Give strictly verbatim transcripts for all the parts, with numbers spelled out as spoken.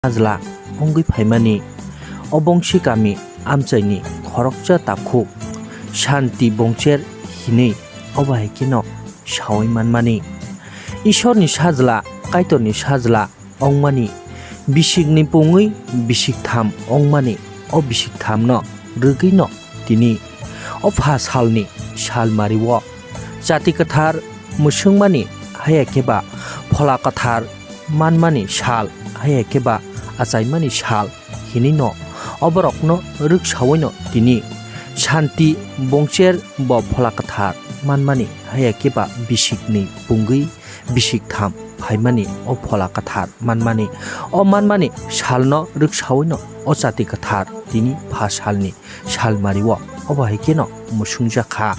sajla wngwi phaimani. O bongsi kami amchaini khoroksa takhuk Shanti Bongcher hinwi obo hai kheno sawi manmani. Ishorni sajla, Kaitorni sajla wngmani, bisikni pungwi bisiktham wngmani, o bisikthamno rwgwino tini o pha salni salmario chati kwthar mwswngmani, haya khe ba phola kwthar manmani sal, haya khe ba achaimani sal hinwino oborokno rwksawino tini Shanti Bongcher bo phola kwthar manmani, haya khe ba bisikni pungwi bisiktham phaimani, o phola kwthar manmani, o manmani salno rwksawino o chati kwthar tini pha salni salmario obo hai kheno mwswngjakha.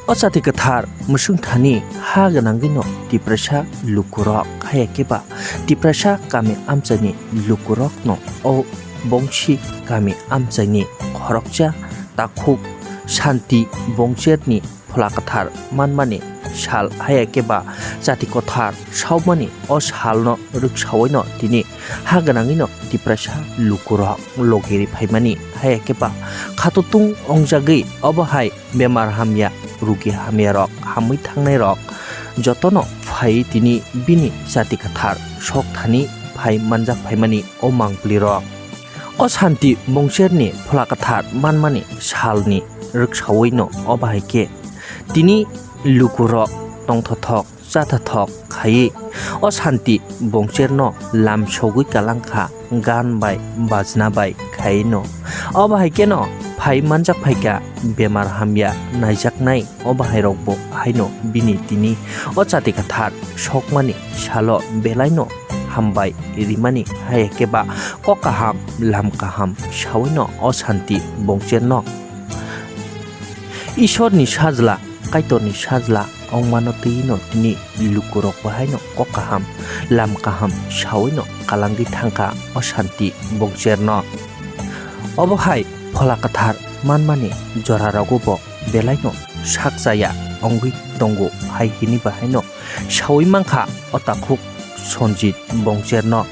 O chati kwthar mwswngthani ha gwnangwino Tiprasa lukurok, haya khe ba Tiprasa kami amchaini lukurokno o bongsi kami amchaini khoroksa takhuk Shanti Bongcherni phola kwthar manmani sal, haya khe ba chati kwthar saumani o salno rwksawino tini ha gwnangwino Tiprasa lukurok logiri phaimani, haya khe ba khatotung ongjagwi obo hai bemar hamya, rugi hamyarok, hamwi thangnairok jotono phaiwi tini bini chati kwthar sok thani phai manjak phaimani o mangpilirok. O Shanti Bongcherni phola kwthar manmani salni rwksawino obo hai khe tini lukurok tongthothok chathathok khaiwi o Shanti Bongcherno lam sogwi kalangkha gan bai bajna bai khaino. Obo hai kheno phai manjak phaikha bemar hamya naijaknai, obo hai rokbo haino bini tini o chati kwthar sokmani salo belaino hambai rimani, haya khe ba kok kaham lam kaham sawino o Shanti Bongcherno Ishorni sajla, Kaitorni sajla wngmano twiwino tini lukurok bahaino kok kaham, lam kaham sawino kalangwi thangkha o Shanti Bongcherno. Obo hai phola kwthar manmani jorarogo bo belaino sak chaya wngwi tongo hai hini bahaino sawi mankha o takhuk Sonjit Bongcherno.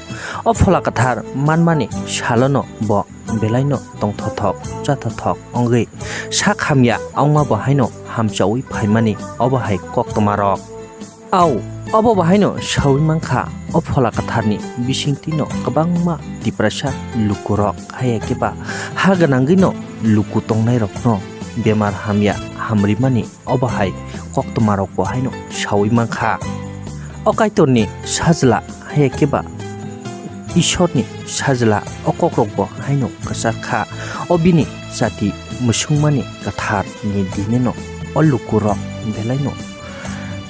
O phola kwthar manmani salono bo belaino tongthothok chathothok wngwi sak hamya wngma bo haino hamchawi phaimani obo hai koktwmarok. Au, obo bo haino sawi mankha o phola kwtharni bisingtwino kwbangma Tiprasa lukurok, haya khe ba ha gwnangwino luku tongnairokno bemar hamya hamrimani obo hai koktwmarokbo haino sawi mankha. O Kaitorni sajla, haya khe ba Ishorni sajla, o kokrokbo haino kwchar kha. O bini chati mwswngmani kwtharni dineno o lukurok belaino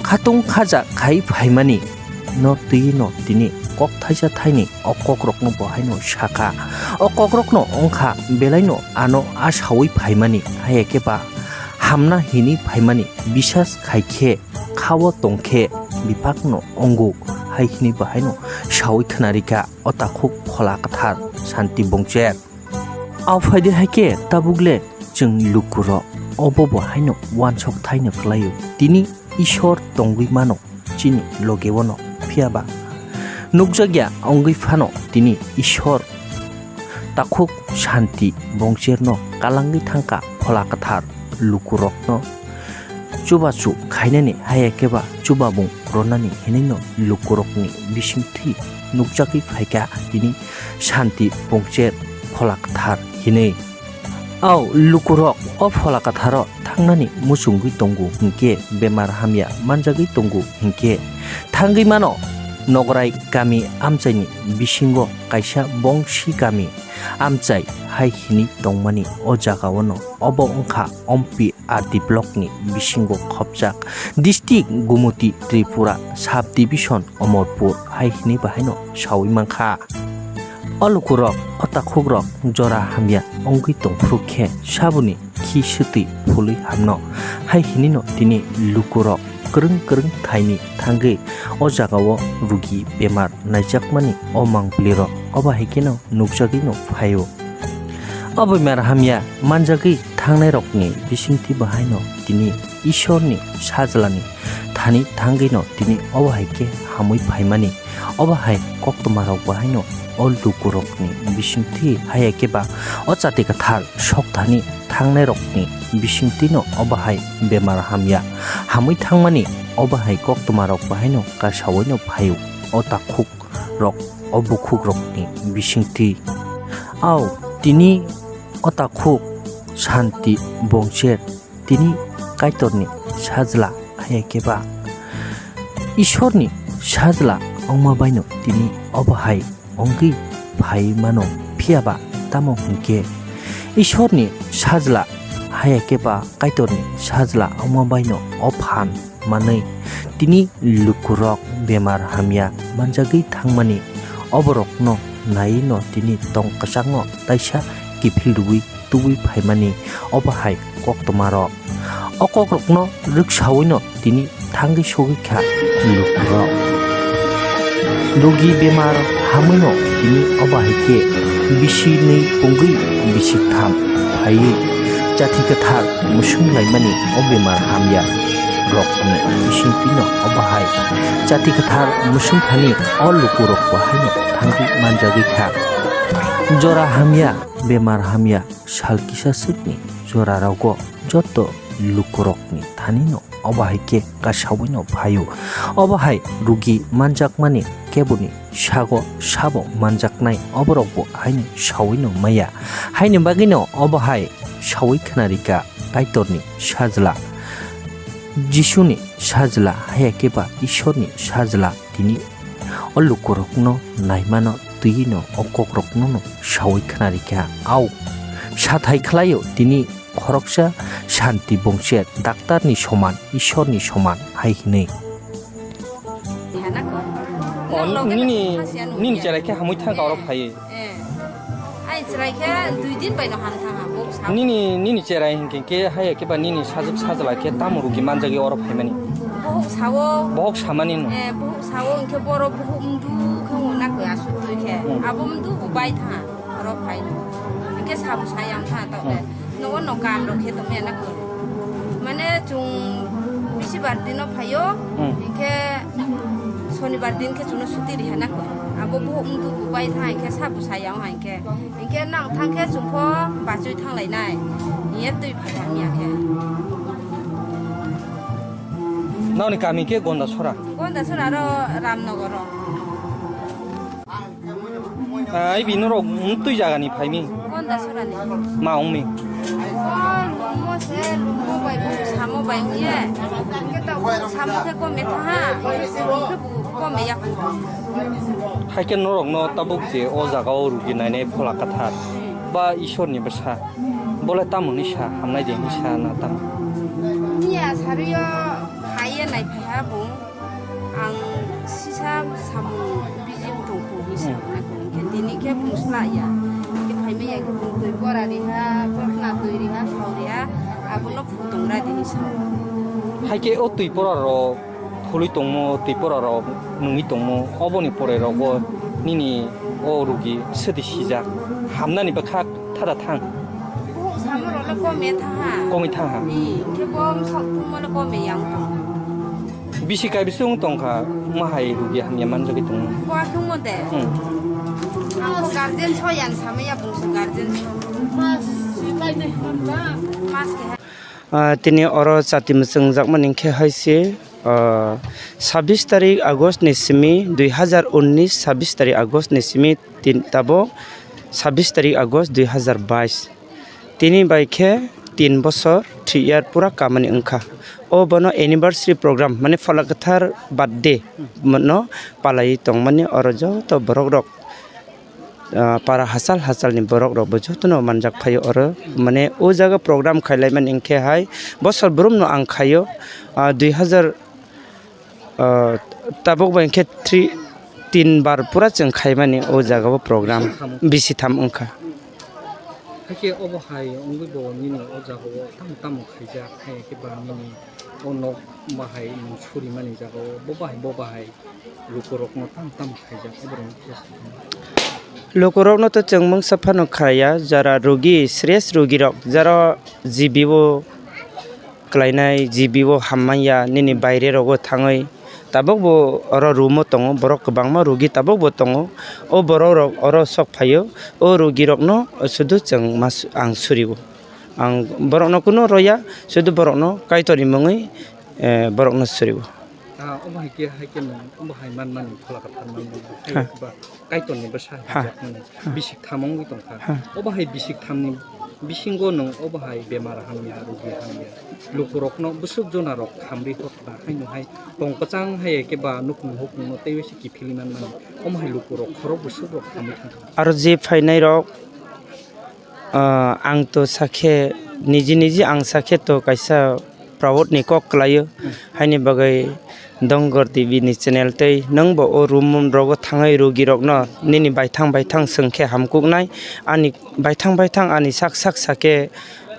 khatung khaja khai phaimani no twiwino tini kok thaisa thaini o kokrokno bo haino sakha. O kokrokno wngkha belaino ano a sawi phaimani, haya khe ba hamna hini phaimani, bisas khai khe khao tong khe biphakno wngo, hai hini bo haino sawi khwnarikha o takhuk phola kwthar Shanti Bongcher. Au phaidi hai khe tabuk le chwng lukurok obo bo haino uansuk thaino kwlaio. Tini Ishwar tongwi mano chini loge ono, phiya ba nukjakya wngwi phano tini Ishwar takhuk Shanti Bongcherno kalangwi thangkha phola kwthar lukurokno chubachu khainani, haya khe ba chubabung rwnani hinwino lukurokni bisingtwi nukjagwi phaikha tini Shanti Bongcher phola kwthar hinwi. Au lukurok o phola kwtharo thangnani muchungwi tongo hinkhe, bemar hamya manjagwi tongo hinkhe, thangwi mano Nograi kami amchaini bisingo kaisa bongsi kami amchai hai hinwi tongmani o jagao no. Obo wngkha Ompi R D block ni bisingo khopjak district Gumoti Tripura sub division Omorpur hai hinwi bahaino sawi mankha. O lukurok, o takhukrok jora hamya wngwi tongphuru khe saboni khi swtwi phulwi hamno hai hinwino tini lukurok kwrwng kwrwng thaini thangwi o jagao rugi bemar naijakmani o mangpilirok obo hai kheno nukjagwino phaio. O bemar hamya manjagwi thangnairokni bisingtwi bahaino tini Ishorni sajlani thani thangwi no tini obo hai khe hamwi phaimani. Obo hai koktwma rok bo haino o luku rok ni bisingtwi haya khe ba o chati kwthar sok thani thangnai rok ni bisingtwi no obo hai bemar hamya hamwi thangmani. Obo hai koktwma rok bo haino kasawi no phaio o takhuk rok o bukhuk rok ni bisingtwi. Au tini o takhuk Santi Bongcher tini Kaitorni sajla haya khe ba Ishorni sajla wngma baino tini obo hai wngwi phai mano, phiya ba tamo hwn khe Ishorni sajla haya khe ba Kaitorni sajla wngma baino o phan manwi tini lukurok bemar hamya manjagwi thangmani. Oborokno naiwi no tini tong kwchangno taisa kiphil rwui tubui phaimani obo hai koktwmarok. O kokrokno rwksaui no tini thangwi sogwi kha lukurok. Rugi bemar hamwi no tini obo hai khe bisi nwi pungwi bisi tham phaiwi chati kwthar musung laimani o bemar hamya rok ni bisingtwi no obo hai chati kwthar musung thani o lukurok bo haino thangwi manjagwi kha. Jora hamya, bemar hamya, sal kisa swkni jorarogo joto lukurokni thanino obo hai khe kasawino phaio. Obo hai rugi manjakmani keboni sago sabo manjaknai oborokbo haino sawino maya. Haini bagwino obo hai sawi khwnarikha Kaitorni sajla, Jisuni sajla, haya khe ba Ishorni sajla tini o lukurokno naimano twiwino o kokrokno no sawi khwnarikha. Au sathai khlaio tini khoroksa Santi Bongcher daktarni soman, Ishorni soman hai hwnwi. O, nini, nini cherai khe hamwi thangkha oro phaiwi. Eh. Ai chwrai khe dui din bai no ham thang ha, bo sa. Nini, nini cherai hinkhe khe haya khe ba nini sajwk sajla khe tamo rugi manjagwi oro phaimani? Bohok sao. Bohok samani no? Eh, bohok sao hinkhe borok bohok mdu khe wngna koi aswk twi khe. Hmm. Abo mdu bo bai thang ha, oro phai no. Hinkhe sabo sayang thang ha to. Hmm. Nogo no kaam rok khe tongmani na koi. Mane chwng bisibar dino phaio, hmm, hinkhe sonibar din khe chwngno suti riha na koi. Abo bohok mdu bo bai thang ha hinkhe sabo sayang ha hinkhe. Hinkhe nang thang khe chwngkho bachwi thanglainai. Hiye twi phaikha hiya khe. Nokni kami khe Gondasora? Gondasora aro Ramnogoro. Ah, ibi norok twi jagani phaimi? Gondasorani. Ma wngmi? Lumo se, lumo bai, samo bai hiye. Hinkhe to samo khe kome thaha. Kome yak. Haikhe norokno tabuk je o jagao rugi nainai Phola Kwthar ba Ishorni bwsa, bole tamoni sa hamnai de hinwi sa na tamo? Miya sario haiye naiphaiha bung, ang sisa samung biji tongkhu hinwi sa, hmm, hwnwi khe tini khe bung sla ya, khe phaimai ya khe bung twi bora riha, bwkhwna twi riha, thau riha, abono phutung ra di hinwi sa. Haikhe o twi bora rok phului tongmo, twi bora rok nungwi tongmo, oboni pore rogo nini o rugi swtwi sijak, hamnani bwkha thada thang. Buhuk samo rok le kome thang ha. Komwi thang ha. Ni, khe bo sok thungmo le kome yang tong. Bisi kai bisi wng tong kha, ma hai rugi hamya manjagwi tongo. Bo thungmo de. Hmm. Ang bo guardian so yan sama ya bung so guardian so. Mas, mas ke ha. Ah, tini oro chati mwchwngjakmani khe hai se, ah, sabbish tarik August ni simi dui hazar unnish, sabbish tarik August ni simi tin, tabuk sabbish tarik August dui hazar bais. Tini bai khe tin bosor, three year pura kamani wngkha. O bono anniversary program, mane Phola Kwthar birthday no palaiwi tongmani oro joto borok rok ah, para hachal hachalni borok rokbo jotono manjak phaio oro. Mane o jaga program khailaimani hinkhe hai bosor brumno ang khaio, ah, dui hazar, ah, tabuk bai hinkhe three, tin bar pura chwng khaimani o jagao program bisi tham wngkha. Hakhe obo hai wngwi bo nini o jagao tamo tamo khaijak, hai khe ba nini o nok bahai nwng surimani jagao bo bahai bo bahai lukurokno tamo tamo khaijak, oborokno khe sa tong. Lukurokno to chwng mungsa phano khlaiya, jara rugi, serious rugirok, jara G B O Kwlainai G B o hammanya, nini baire rogo thangwi tabukbo oro room o tongo, borok kwbangma rogi tabukbo tongo. O borok rok oro sok phaio, o rogi rokno sudu chwng ma su-, ang surio. Ang borokno kuno roya, sudu borokno Kaitorni mungwi, eh, borokno surio. Ah, omo hai khe, hai khe nwng omo hai man mani, Phola Kwthar man mani, hai Ha. ba Kaitorni bwsa Ha. hwnjakmani Ha. bisik tham wngwi tongkha. Ha. Obo hai bisik thamni bisingo nwng obo hai bemar hamya, rogi hamya, lukurokno bwswk jonarok khamri hor kha, haino hai tong kwchang hai khe ba nukhung hukhungno teibo se kiphilwi man mani. Omo hai lukurok khorok bwswk rok khamwi thangkha. Aro je phainai rok, ah, ang to sakhe, niji niji ang sakhe to kaisa proud ni kok kwlaio. Hmm. Haini bagwi Dongor T V ni channel tei nwngbo o room rogo thangwi rogi rokno nini baithang baithang swngkhe hamkuknai. Ani baithang baithang ani sak sak sakhe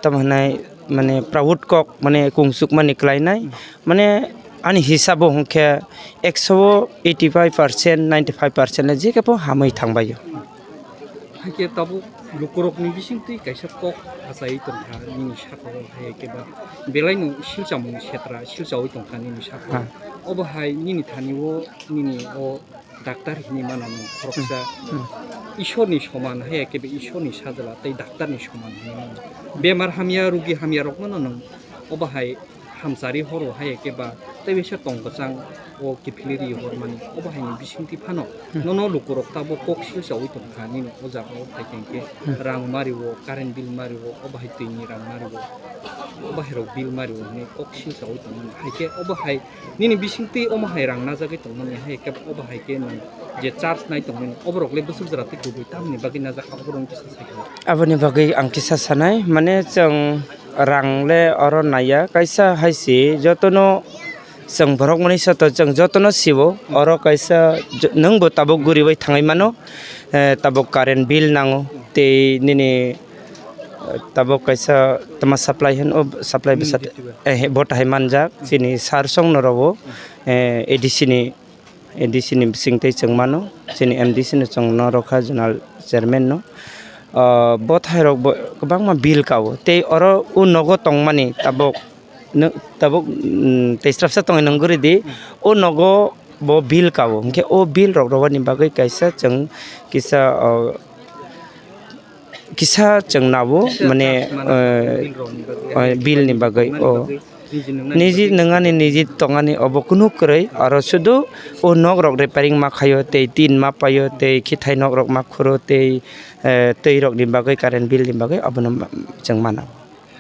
tamo hwnai mane proud kok mane kungsukmani kwlainai. Hmm. Mane ani hisabo hwnkhe ekso o eighty five percent, ninety five percent le jekebo hamwi thangbaio. Hai khe tabuk lukurokni bisingtwi kaisa kok achaiwi tongkha nini sakao, hai khe ba belaino silchamung setra silchaui tongkha nini sakao. Ha. Obo hai nini thani o nini o doctor hinwi mano nwng khoroksa Hmm. Ishorni soman, hai khe ba Ishorni sajla tei doctorni soman hinwi mano. Bemar hamya, rugi hamya rokno no nwng obo hai hamchari horo hai khe ba tei bisa tong kwchang o kiphilwi ri hormani obo haini bisingtwi phano Hmm. nono lukurok tabuk kok silchaui tongkha nini o jaga o phai tongkhe Hmm. rang mario, current bill mario, obo hai twini rang mario, obo hai rok bill mario hinwi kok silchaui tongmani hai khe obo hai nini bisingtwi omo hai rang najagwi tongmani hai khe obo hai khe nwng je charge nai tongmani oborok le bwswk jora tei kubui tamni bagwi najak kha oborok wngkhe sa sai khe. Aboni bagwi ang kisa sanai, mane chwng rang le oro naiya, kaisa hai se jotono chwng borok mani sato chwng jotono sibo, oro kaisa jo-, nwng bo tabuk guriwi thangwi mano, eh, tabuk current bill nango, tei nini, eh, tabuk kaisa tama supply hwn, o supply Hmm, bwsa, eh, bo tahai manjak, chini sir song no rogo, eh, A D C ni A D C ni bising tei chwng mano, chini M D C no chwng norok kha zonal chairman no. Ah, bo thairok bo kwbangma bill kao. Tei oro o nogo tongmani tabuk nw-, tabuk, mm, tei srapsa tongwi nung guri di. O nogo bo bill kao. Hwnkhe o bill rok rwani bagwi kaisa chwng kisa, ah, kisa chwng nabo, kisa mane, charge mano, eh, bill rokni bagwi, eh, bill ni bagwi, tongmani o. Bagwi, niji nwngnani niji bagwi. Nwngnani niji tongani obo kunu kwrwi, aro sudu o nok rok repairing ma khaio, tei tin ma paio, tei khithai nok rok ma khuro, tei, eh, twi rok ni bagwi, current bill ni bagwi, obono ma-, chwng mano.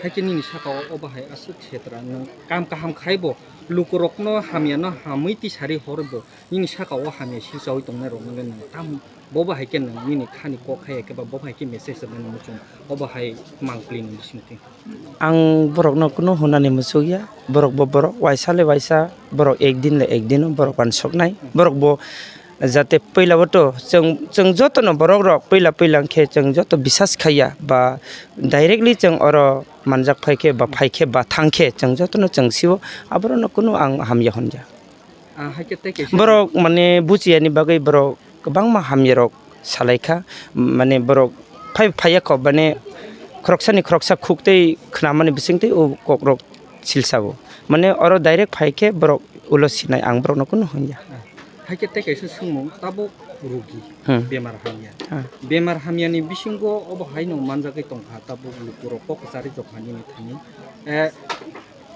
Hai khe nini saka o obo hai aswk setra nwng kam kaham khai bo, lukurokno hamyano hamwi tisari hor bo, nini saka o hamya silchaui tongnai rokno le nwng tam Bobo hai khe nwng nini khani kok hai khe ba bobo hai khe message rwmani muchung obo hai mangpili ni bisingtwi. Ang borokno kunu hwnani muchukya, borok bo borok, waisa le waisa, borok ek din le ek din o borok uansuknai. Borok bo jate puila o to chwng, chwng jotono borok rok puila puila wngkhe chwng joto bisas khaiya ba directly chwng oro manjak phai khe ba phai khe ba thang khe chwng jotono chwng sio, aborokno kunu ang hamya hwnya. Ah, hai khe tei kaisa. Borok mane buchiyani bagwi borok kwbangma hamyarok salaikha, mane borok phai phaiya kho, mane khoroksani khoroksa khuk tei khnamani bisingtwi o kokrok silsao. Mane oro direct phai khe borok ulo sinai, ang borokno kunu hwnya. Ah, hai khe tei kaisa swngmung, tabuk rugi Hmm. bemar hamya. Ah. Bemar hamyani bisingo obo haino manjagwi tongkha, tabuk lukurok kok kwchari jokmani thani. Eh,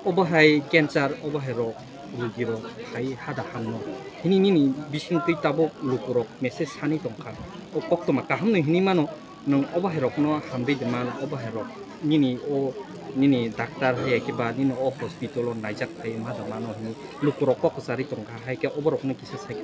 Obo hai cancer, obo hai rok, rugi rok hai hada hamno. Hini nini bisingtwi tabuk lukurok message sani tongkha. O koktwma kaham no hini mano, nwng obo hai rokno hamri de man, obo hai rok nini o, nini doctor hai khe ba nini o hospital o naijak phai ma da mano hini lukurok kok kwchari tongkha, hai khe obo rokno kisa sai khe.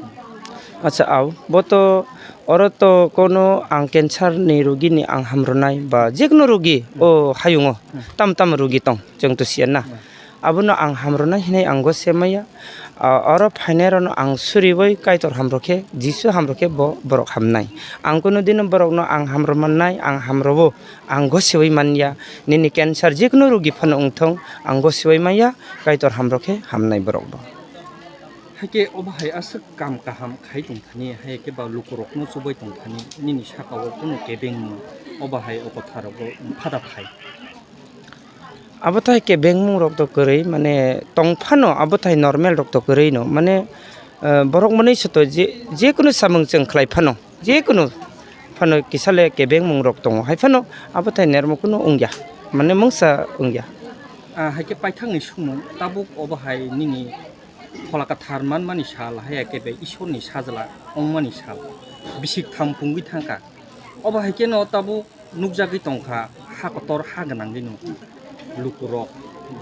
Acha, au, bo to, oro to kono ang cancer ni rugi ni ang hamrwnai ba jekno rugi o hayungo Hmm. tam tam rugi tong. Chwng to siya na. Hmm. Abono ang hamrwnai hinwi ang go se maya. Ah, oro phainairokno ang suriwi Kaitor hamrwkhe, Jisu hamrwkhe bo borok hamnai. Ang kunu dino borokno ang hamrw mannai, ang hamrwo ang go sewi manya. Nini cancer jekno rugi phano wngthong, ang go sewi manya, Kaitor hamrwkhe hamnai borokbo. Hakhe obo hai aswk kam kaham khai tongthani, hai khe ba lukurokno chubai tongthani, nini sakao kunu kebengmung obo hai o kotharokbo phada phai. Abo tai kebengmung rok to kwrwi, mane tong phano abo tai normal rok to kwrwi no, mane, eh, borok mwnwi se to je, je kunu samung chwng khlai phano, je kunu phano kisa le kebengmung rok tongo, hai phano abo tai nermo kunu wngya, mane mungsa wngya. Ah, hai khe paithakni sumung tabuk obo hai nini Phola kwthar manmani sal, haiya khe bai Isorni sajla wngmani sal. Bisik tham pungwi thangkha. Obo hai kheno tabuk nukjagwi tongkha, ha kotor ha gwnangwino lukurok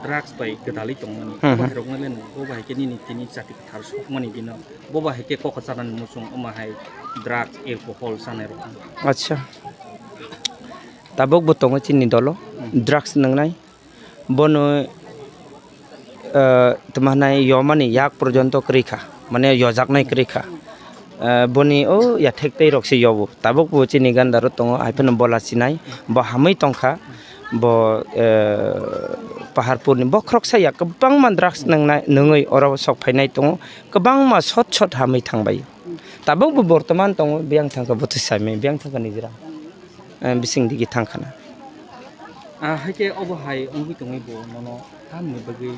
drugs bai gwdalwi tongmani. Hmm, hmm. Obo hai rokno le nukgo, obo hai khe nini tini chati kwthar sokmani dino. Bobo hai khe kok chanani muchung, omo hai drugs, alcohol chanairok. Acha. Tabuk bo tongo chini dolo, hmm, drugs nwngnai. Bono, eh, tma hwnai yomani yak porjonto kwrwi kha, mane yojaknai kwrwi kha. Eh, boni o yathek tei rok se yobo. Tabuk bo chini gandaro tongo, hai phano bola sinai, bo hamwi tongkha, bo, eh, Paharpurni bokhorok saya kwbangma drugs nwngnai, nungwi oro sok phainai tongo, kwbangma sot sot hamwi thangbai. Tabuk bo bortoman tongo, biyang thangkha bwtwi saimai, biyang thangkha nijra. Eh, bising digi thang khana. Ah, hai khe obo hai wngwi tongwi bo nono tamni bagwi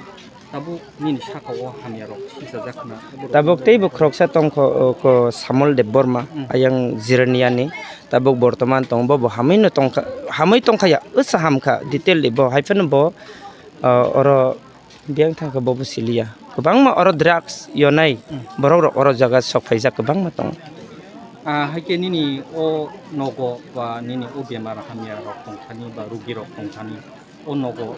tabuk nini saka o hamya rok sijajak khna. Tabuk tei bo khoroksa tongkho, o, ko Samol Debbarma, hmm, ayang Jiraniani. Tabuk bortoman tongo, bo, bo hamwi no tongkha, hamwi tongkha ya, wngsa hamkha, detail bo hai phano bo, o, oro Biyang thangkha bobo siliya. Kwbangma oro drugs yonai, hmm, borok rok oro jaga sok phaijak kwbangma tongo. Ah, hai khe nini o nogo ba nini o bemar hamya rok tongthani ba rugi rok tongthani o nogo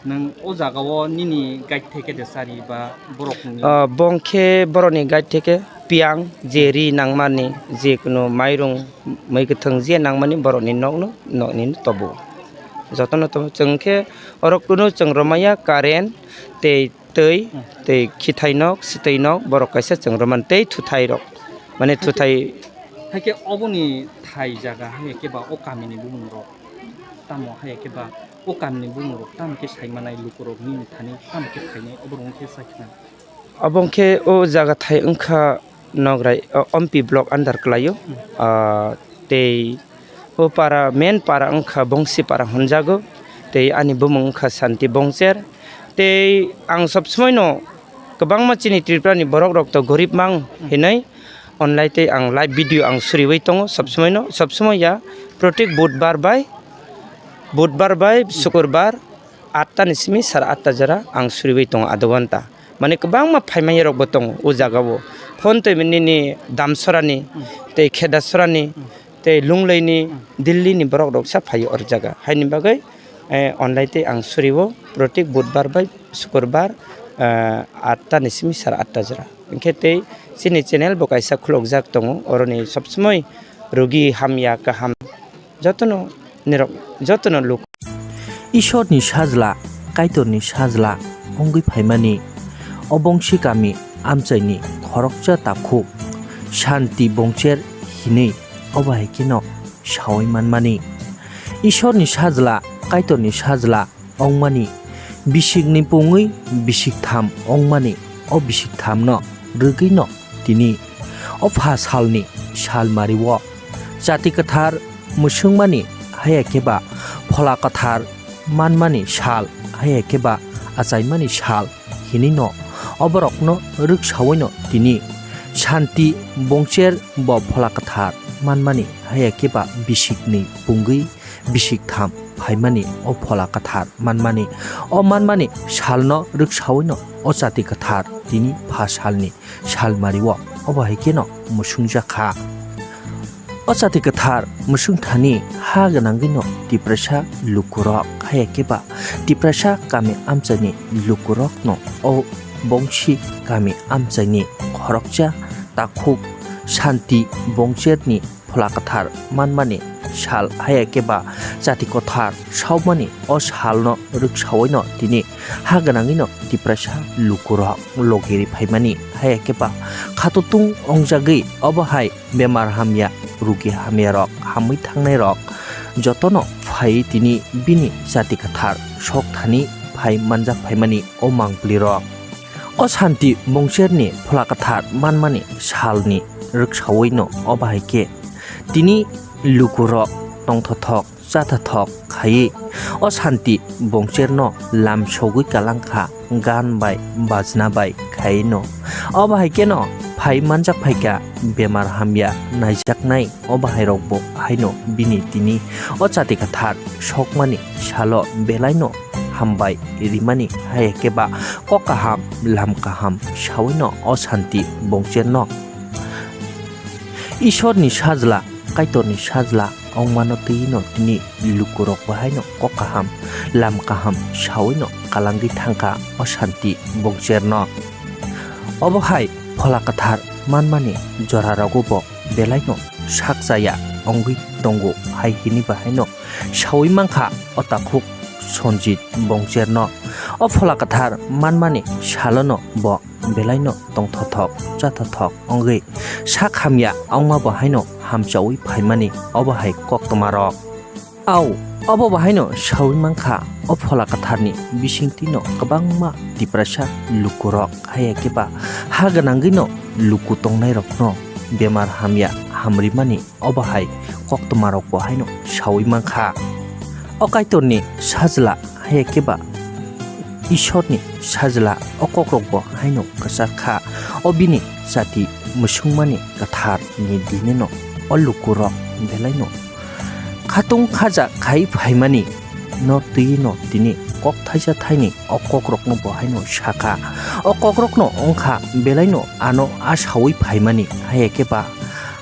nwng o jaga o nini guide theke de sari ba borok ni? Ah, bong khe borok ni guide theke piyang je ri nangmani je kunu mairung mui kwthwng je nangmani borok ni nok no, nok ni tobo. Jotono tobo chwng khe oro kunu chwng romaya current tei twi, hmm, tei khithai nok, swtwi nok, borok kaisa chwng romani tei thuthai rok, mane thuthai. Hai khe oboni thai jaga hai khe ba o kamini bumung rok tamo hai khe ba o kamini bumung rok tamo khe sai manai luku rok nini thani tamo khe phainai obo rok khe sa khna. Obo khe o jaga thai wngkha Nograi, o, Ompi block under kwlaio. Hmm. Ah, tei o para, main para wngkha Bongsi para hwnjago. Tei ani bumung wngkha Santi Bongcher. Tei ang sob somoino kwbangma chini Tripura ni borok rok to gorib mang, hmm, hinwi online tei ang live video ang suriwi tongo sob somoino. Sob somoi ya protek budbar bai, budbar bai, hmm, sukurbar atta ni simi sara atta jora ang suriwi tongo adha ghonta. Mane kwbangma phaimani rok bo tongo o jaga o. Phone twi nini Damsora ni, hmm, tei Khedasora ni, hmm, tei Lunglei ni, hmm, Delhi ni borok rok sa phaio o jaga. Haini bagwi, eh, online tei ang surio protek budbar bai sukurbar, eh, atta ni simi sara atta jora. Hinkhe tei chini channel bo kaisa khulukjak tongo. Oroni sob somoi rugi hamya kaham. Jotono nirok, jotono luk. Isorni sajla, Kaitorni sajla wngwi phaimani, o Bongsi kami amchaini khoroksa takhuk Santi Bongcher hinwi obo hai kheno sawi manmani. Isorni sajla, Kaitorni sajla wngmani, bisikni pungwi bisiktham wngmani, o bisikthamno rwgwino tini o pha salni salmario chati kwthar mwswngmani, haiya khe ba phola kwthar manmani sal, haiya khe ba achaimani sal hinwino oborokno rwksawino tini Santi Bongcher bo phola kwthar manmani, haiya khe ba bisikni pungwi bisiktham phaimani, o phola kwthar manmani, o manmani salno rwksawino o chati kwthar tini pha salni salmario obo hai kheno mwsungjakha. O chati kwthar mwsungthani ha gwnangwino Tiprasa lukurok, haiya khe ba Tiprasa kami amchaini lukurokno o Bongsi kami amchaini khoroksa takhuk Santi Bongcherni phola kwthar manmani sal, haiya khe ba chati kwthar saumani o salno rwksawino tini ha gwnangwino Tiprasa lukurok logiri phaimani, haiya khe ba khatotung ongjagwi obo hai bemar hamya, rugi hamyarok, hamwi thangnairok jotono phaiwi tini bini chati kwthar sok thani phai manjak phaimani o mangpilirok. O Santi Bongcherni phola kwthar manmani salni rwksawino obo hai khe tini lukurok tongthothok chathathok khaiwi o santi bongcherno lam sogwi kalangkha gan bai bajna bai khaino. Obo hai kheno phai manjak phaikha bemar hamya naijaknai, obo hai rokbo haino bini tini o chati kwthar sokmani salo belaino hambai rimani, hai khe ba kok kaham lam kaham sawino o santi bongcherno Ishorni sajla, Kaitorni sajla wngmano twiwino tini lukurok bahaino kok kaham, lam kaham sawino kalangwi thangkha o santi bongcherno. Obo hai Phola Kwthar manmani jorarogo bo belaino sak chaya wngwi tongo hai hini bahaino sawi mankha o takhuk Sonjit bongcherno. O Phola Kwthar manmani salono bo belaino tongthothok chathothok wngwi sak hamya wngma bo haino hamchawi phaimani, obo hai koktwmarok. Au, obo bo haino sawi mankha, o Phola Kwtharni bisingtwino kwbangma Tiprasa lukurok, haiya khe ba ha gwnangwino luku tongnairokno bemar hamya hamrimani, obo hai koktwmarok bo haino sawi mankha. O Kaitorni sajla, haiya khe ba Ishorni sajla, o kokrok bo haino kwchar kha. O bini chati mwswngmani kwthar ni dineno o lukurok belaino khatung khaja khai phaimani no twi no tini kok thaisa thaini o kokrokno bo haino sakha. O kokrokno wngkha belaino ano a sawi phaimani, haiya khe ba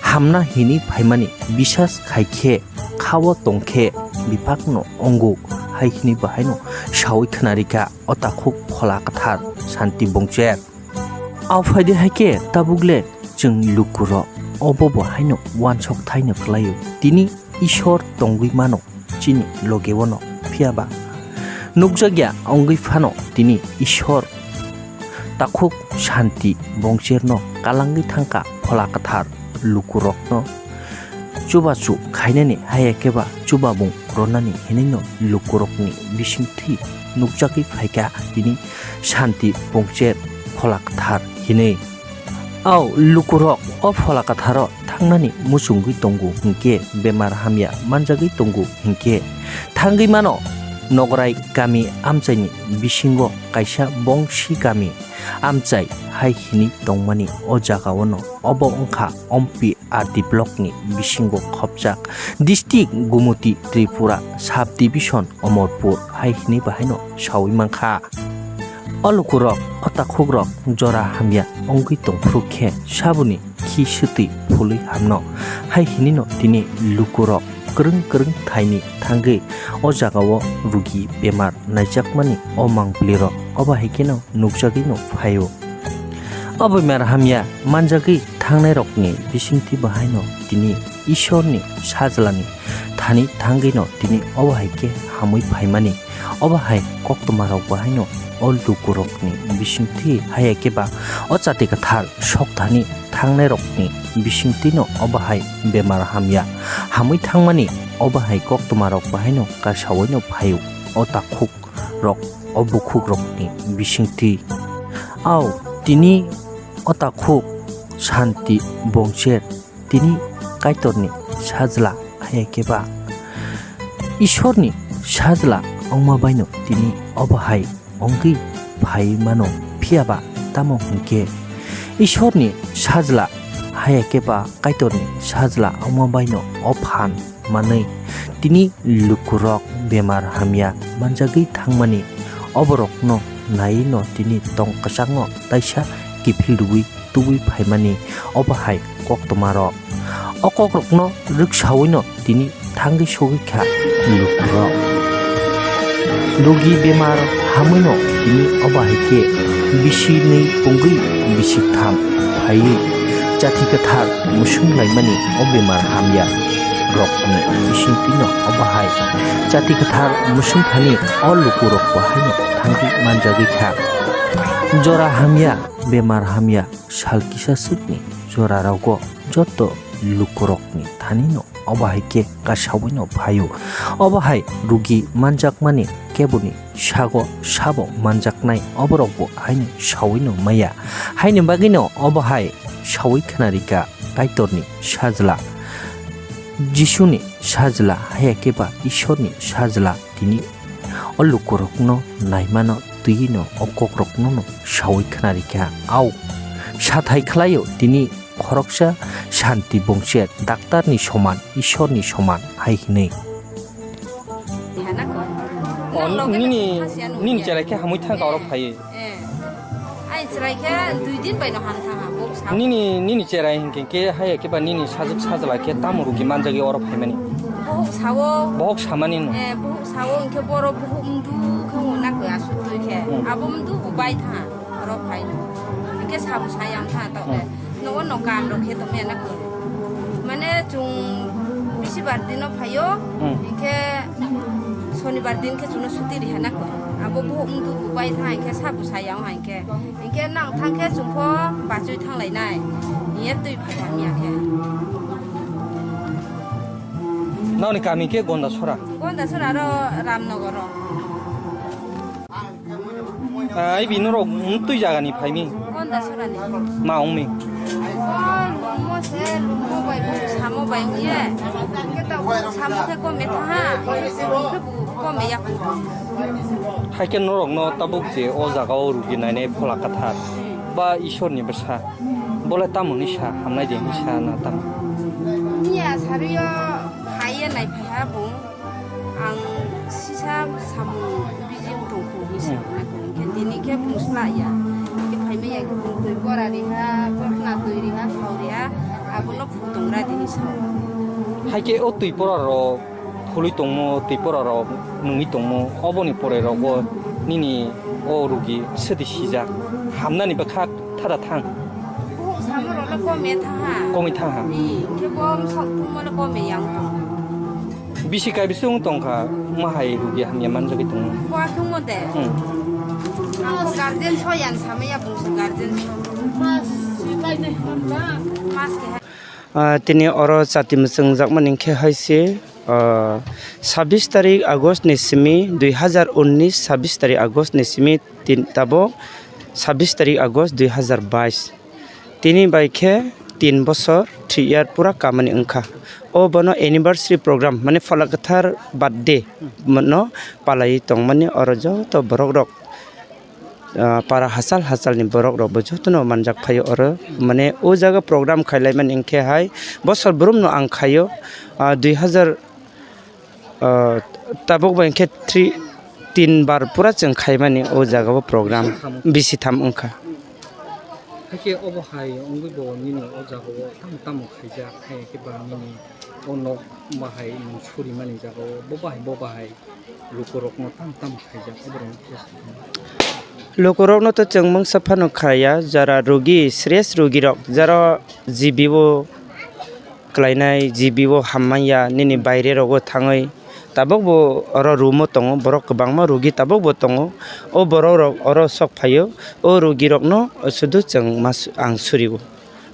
hamna hini phaimani, bisas khai khe khao tong khe biphakno wngo, hai hini bo haino sawi khnarikha o takhuk Phola Kwthar Santi Bongcher. Ao phaidi hai khe tabuk le chwng lukurok obo bo haino uansok thaino kwlaio. Tini Ishwar tongwi mano chini logeono, phiya ba nukjakya wngwi phano tini Ishwar takhuk Santi Bongcherno kalangwi thangkha Phola Kwthar lukurokno chubachu khainani, haiya khe ba chubamung rwnani hinwino lukurokni bisingtwi nukjagwi phaikha tini Santi Bongcher Phola Kwthar hinwi. Ao lukurok o Phola Kwtharo thangnani muchungwi tongo hinkhe, bemar hamya manjagwi tongo hinkhe, thangwi mano Nograi kami amchaini bisingo kaisa Bongsi kami amchai hai hinwi tongmani o jagaono. Obo wngkha Ompi R D block ni bisingo khopjak district Gumoti Tripura sub division Omorpur hai hinwi bahaino sawi mankha. O lukurok, o takhukrok jora hamya wngwi tongphuru khe saboni khi swtwi phulwi hamno hai hinwino tini lukurok kwrwng kwrwng thaini thangwi o jagao rugi bemar naijakmani o mangpilirok obo hai kheno nukjagwino phaio. O bemar hamya manjagwi thangnairokni bisingtwi bahaino tini Ishorni sajlani thani thangwino tini obo hai khe hamwi phaimani, obo hai koktwmarok bahaino o lukurokni bisingtwi, haiya khe ba o chati kwthar sok thani thangnairokni bisingtwino obo hai bemar hamya hamwi thangmani, obo hai koktwmarok bahaino kasaoino phaio o takhuk rok, o bukhukrokni bisingtwi. Ao tini o takhuk Santi Bongcher tini Kaitorni sajla, haiya khe ba Ishorni sajla wngma baino tini obo hai wngwi phai mano, phiya ba tamo hinkhe Ishorni sajla, haiya khe ba Kaitorni sajla wngma baino o phan manwi tini lukurok bemar hamya manjagwi thangmani, oborokno naiwi no tini tong kwchangno taisa kiphil rwui tubui phaimani, obo hai koktwmarok. O kokrokno rwksaui no tini thangwi sogwi kha lukurok. Rugi bemar hamwi no tini obo hai khe bisi nwi pungwi bisi tham phaiwi chati kwthar musung laimani o bemar hamya rokni bisingtwi no obo hai chati kwthar musung thani o lukurok bo haino thangwi manjagwi kha. Jora hamya, bemar hamya, sal kisa swkni jora rogo joto lukurokni thani no obo hai khe kasaui no phaio. Obo hai rugi manjakmani keboni sago sabo manjaknai, oborok bo haino saui no maya. Haini bagwi no obo hai saui khna rikha Kaitorni sajla. Jisuni sajla haya khe ba Ishorni sajla tini o lukurokno naimano twiwi no o kokrokno no sawi khna rikha. Au, sathai khlaio tini khoroksa santi bongse daktarni soman, Ishorni soman hai hwnwi. O, nini, nini cherai khe hamwi thangkha oro phaiwi. Eh. Ai chwrai khe dui din bai no han thang ha, bo sa. Nini, nini cherai hinkhe khe haya khe ba nini sajwk sajla khe tamo rugi manjagwi oro phaimani? Bohok sao. Bohok samani no? Eh, bohok sao hinkhe boro bohok mdu khe wngna khe aswk twi khe. Hmm. Abo mdu bo bai thang ha, oro phai no. Hinkhe sabo sayang thang ha to. Hmm. Nogo no kaam rok khe tongmani na khe. Mane chwng bisibar dino phaio, hmm, hinkhe sonibar din khe chwngno suti riha na khe. Abo bo wngdu bai thang hinkhe sabo saya wng hinkhe. Hinkhe nang thang khe chwng pho bachwi thang lainai. Hiye twi phai hamya khe. Noni kami khe Gondasora? Gondasora ro Ramnogor ro. Ah, ibi norok, mm, twi jagani phaimi? Gondasora ni. Ma wngmi? O, lumo se, lumo bai, bo samo bai wngye. Khe to bo samo khe kome thaha, khe bo kome yak. Haikhe norokno tabuk je o jagao rugi nainai Phola Kathar ba Ishorni bwsa, bolai tamoni sa, hamnai de hinwi sa na tamo? Niya sario haiye naiphaiha bung. Ang sisa samung biji wng tongkhu hinwi, hmm, sakna khe, hinkhe tini khe bung sla ya. Hinkhe phaimai ya khe bung twi bora riha, bokhna twi riha, thau riha, abono phutung ra di hinwi sa. Haikhe o twi pora rok phului tongmo, twi pora rok nungwi tongmo, oboni pore rok bo nini o rugi swtwi sijak, hamnani bwkha thada thang. Buhuk samung rok le kome thang ha. Kome thang ha. Ni, hinkhe bo sok thungmo le kome yang thung. Bisi kai bisi wng tong kha, ma hai rugi hamya manjagwi tongo. Bo athung mo de. Hmm. Ang bo guardian so yan sama ya bung se guardian so. Mas si bai ne. Mas ke ha. Ah, tini oro chati mwchwng jakmani khe hai se, ah, sabbish tarik August ni simi, dui hazar unnish sabbish tarik August ni simi tin tabok sabbish tarik August dui hazar bais. Tini bai khe tin bosor, three year pura kamani wngkha. O bono anniversary program, mane Phola Kathar birthday no palaiwi tongmani oro joto borok rok, ah, para hachal hachal ni borok rok bo jotono manjak phaio oro. Mane o jaga program khailai mani hinkhe hai bosor brum no ang khaio, ah, dui hazar Ah, tabuk bai khe three, tin bar pura chwng khaimani o jaga o program bisi tham wngkha. Hakhe obo hai wngwi bo nini o jaga o tamo tamo khaijak, hai khe ba nini o nok bahai nwng surimani jaga o bo bahai bo bahai lukurokno tamo tamo khaijak obo rok. Lukurokno to chwng mungsa phano khaya, jara rugi, serious rugi rok, jara G B o klainai, G B o hammanya, nini baire rogo thangwi tabuk bo oro room o tongo, borok kwbangma rugi tabuk bo tongo. O borok rok oro sok phaio, o rugi rokno sudu chwng mas-, ang surio.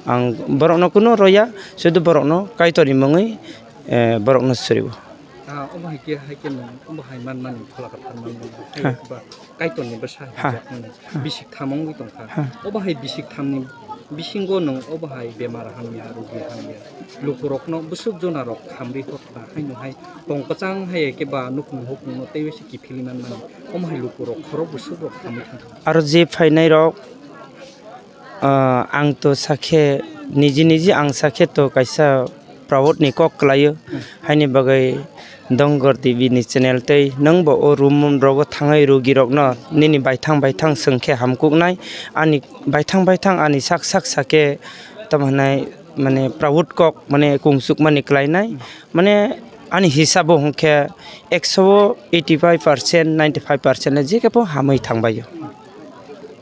Ang borokno kunu roya, sudu borokno Kaitorni mungwi, eh, borokno surio. Ah, omo hai khe, hai khe nwng omo hai man mani, Phola Kathar man mani, hai ba Kaitorni bwsa hijakmani bisik tham wngwi tongkha. Obo hai bisik thamni bisingo nwng obo hai bemar hamya, rugi hamya, lukurokno bwswk jonarok khamri hotna haino hai tong kwchang hai khe ba nukhung hukhungno teibo se kiphilwi man mani. Omo hai lukurok khorok bwswk rok khamwi thangkha. Aro je phainairok, ah, ang to sakhe, niji niji ang sakhe to kaisa proud ni kok kwlaio. Haini bagwi Dongor T V ni channel tei nwngbo o room rogo thangwi rugi rokno nini baithang baithang swngkhe hamkuknai. Ani baithang baithang ani sak sak sakhe tamo hwnai mane proud kok mane kungsukmani kwlainai. Mane ani hisabo hwnkhe ekso o eighty five percent, ninety five percent le jekebo hamwi thangbaio.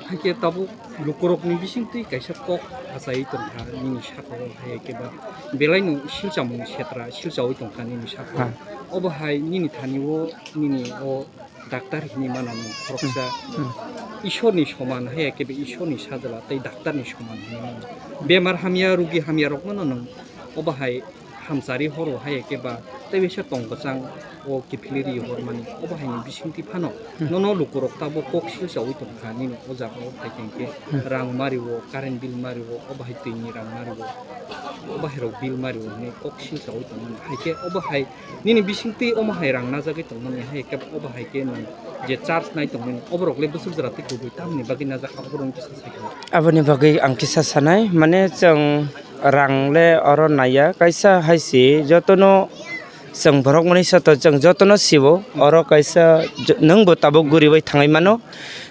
Hakhe tabuk lukurokni bisingtwi kaisa kok achaiwi tongkha nini sakao, hai khe ba belaino silchamung setra silchaui tongkha nini sakao. Obo hai nini thani o nini o doctor hinwi mano nwng khoroksa. Ishorni soman, hai khe ba Ishorni sajla tei doctorni soman hinwi mano. Bemar hamya, rugi hamya rokno nwng obo hai hamchari horo hai khe ba tei bisa tong kwchang o kiphilwi ri hormani, obo haini bisingtwi phano nono lukurok tabuk kok silchaui tongkha nini o jaga o phai khe rang mario, current bill mario, obo hai twini rang mario. Obo hai rok bill mari hwnwi kok silchaui tongmani. Hai khe obo hai nini bisingtwi omo hai rang najagwi tongmani, hai khe obo hai khe nwng je charge nai tongmani, oborok le bwswk jora tei kubui tamni bagwi najak, oborok wngkhe sa sai khe. Aboni bagwi ang kisa sanai, mane chwng rang le oro naiya, kaisa hai se jotono chwng borok mani sato chwng jotono sibo, oro kaisa jo-, nwng bo tabuk guriwi thangwi mano,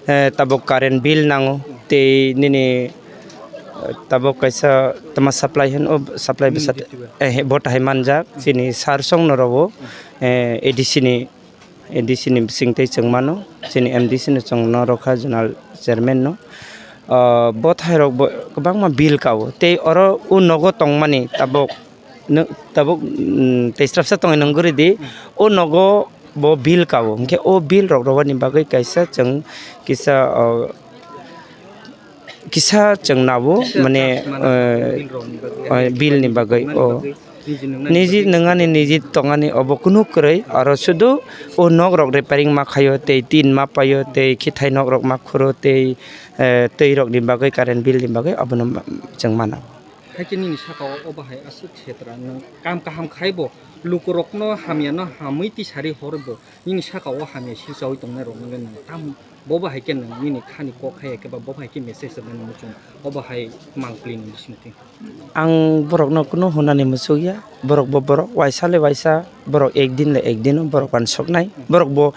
eh, tabuk current bill nango, tei nini, eh, tabuk kaisa tama supply hwn, o supply bwsa, eh, bo tahai manjak, chini sir song no rogo, eh, A D C ni, A D C ni bising tei chwng mano, chini M D C no chwng no rokha, zonal chairman no. Ah, bo thai rok bo kwbangma bill kao, tei oro o nogo tongmani tabuk, nw-, tabuk, mm, tei srapsa tongwi nung guri di, o nogo bo bill kao, hwnkhe o bill rok rwani bagwi kaisa chwng kisa, ah, kisa chwng nabo, mane, eh, eh, bill ni bagwi, o niji nungani niji tongani obo kunu kwrwi, aro sudu o nok rok repairing ma khaio, tei tin ma paio, tei khithai nok rok ma khuro, tei, eh, twi rok ni bagwi, current bill ni bagwi obono ma-, chwng mano. Hai khe nini saka o obo hai aswk setra nwng kam kaham khai bo lukurokno hamyano hamwi tisari hor bo nini saka o hamya silchaui tongnai rokno le nwng tam Bo bahai khe nwng nini khani kok hai khe ba bo bahai khe message rwna muchung, o bahai mangpli ni bisingtwi. Ang borokno kunu hwnani muchukya, borok bo borok, waisa le waisa, borok ek din le ek din borok uansuknai, borok bo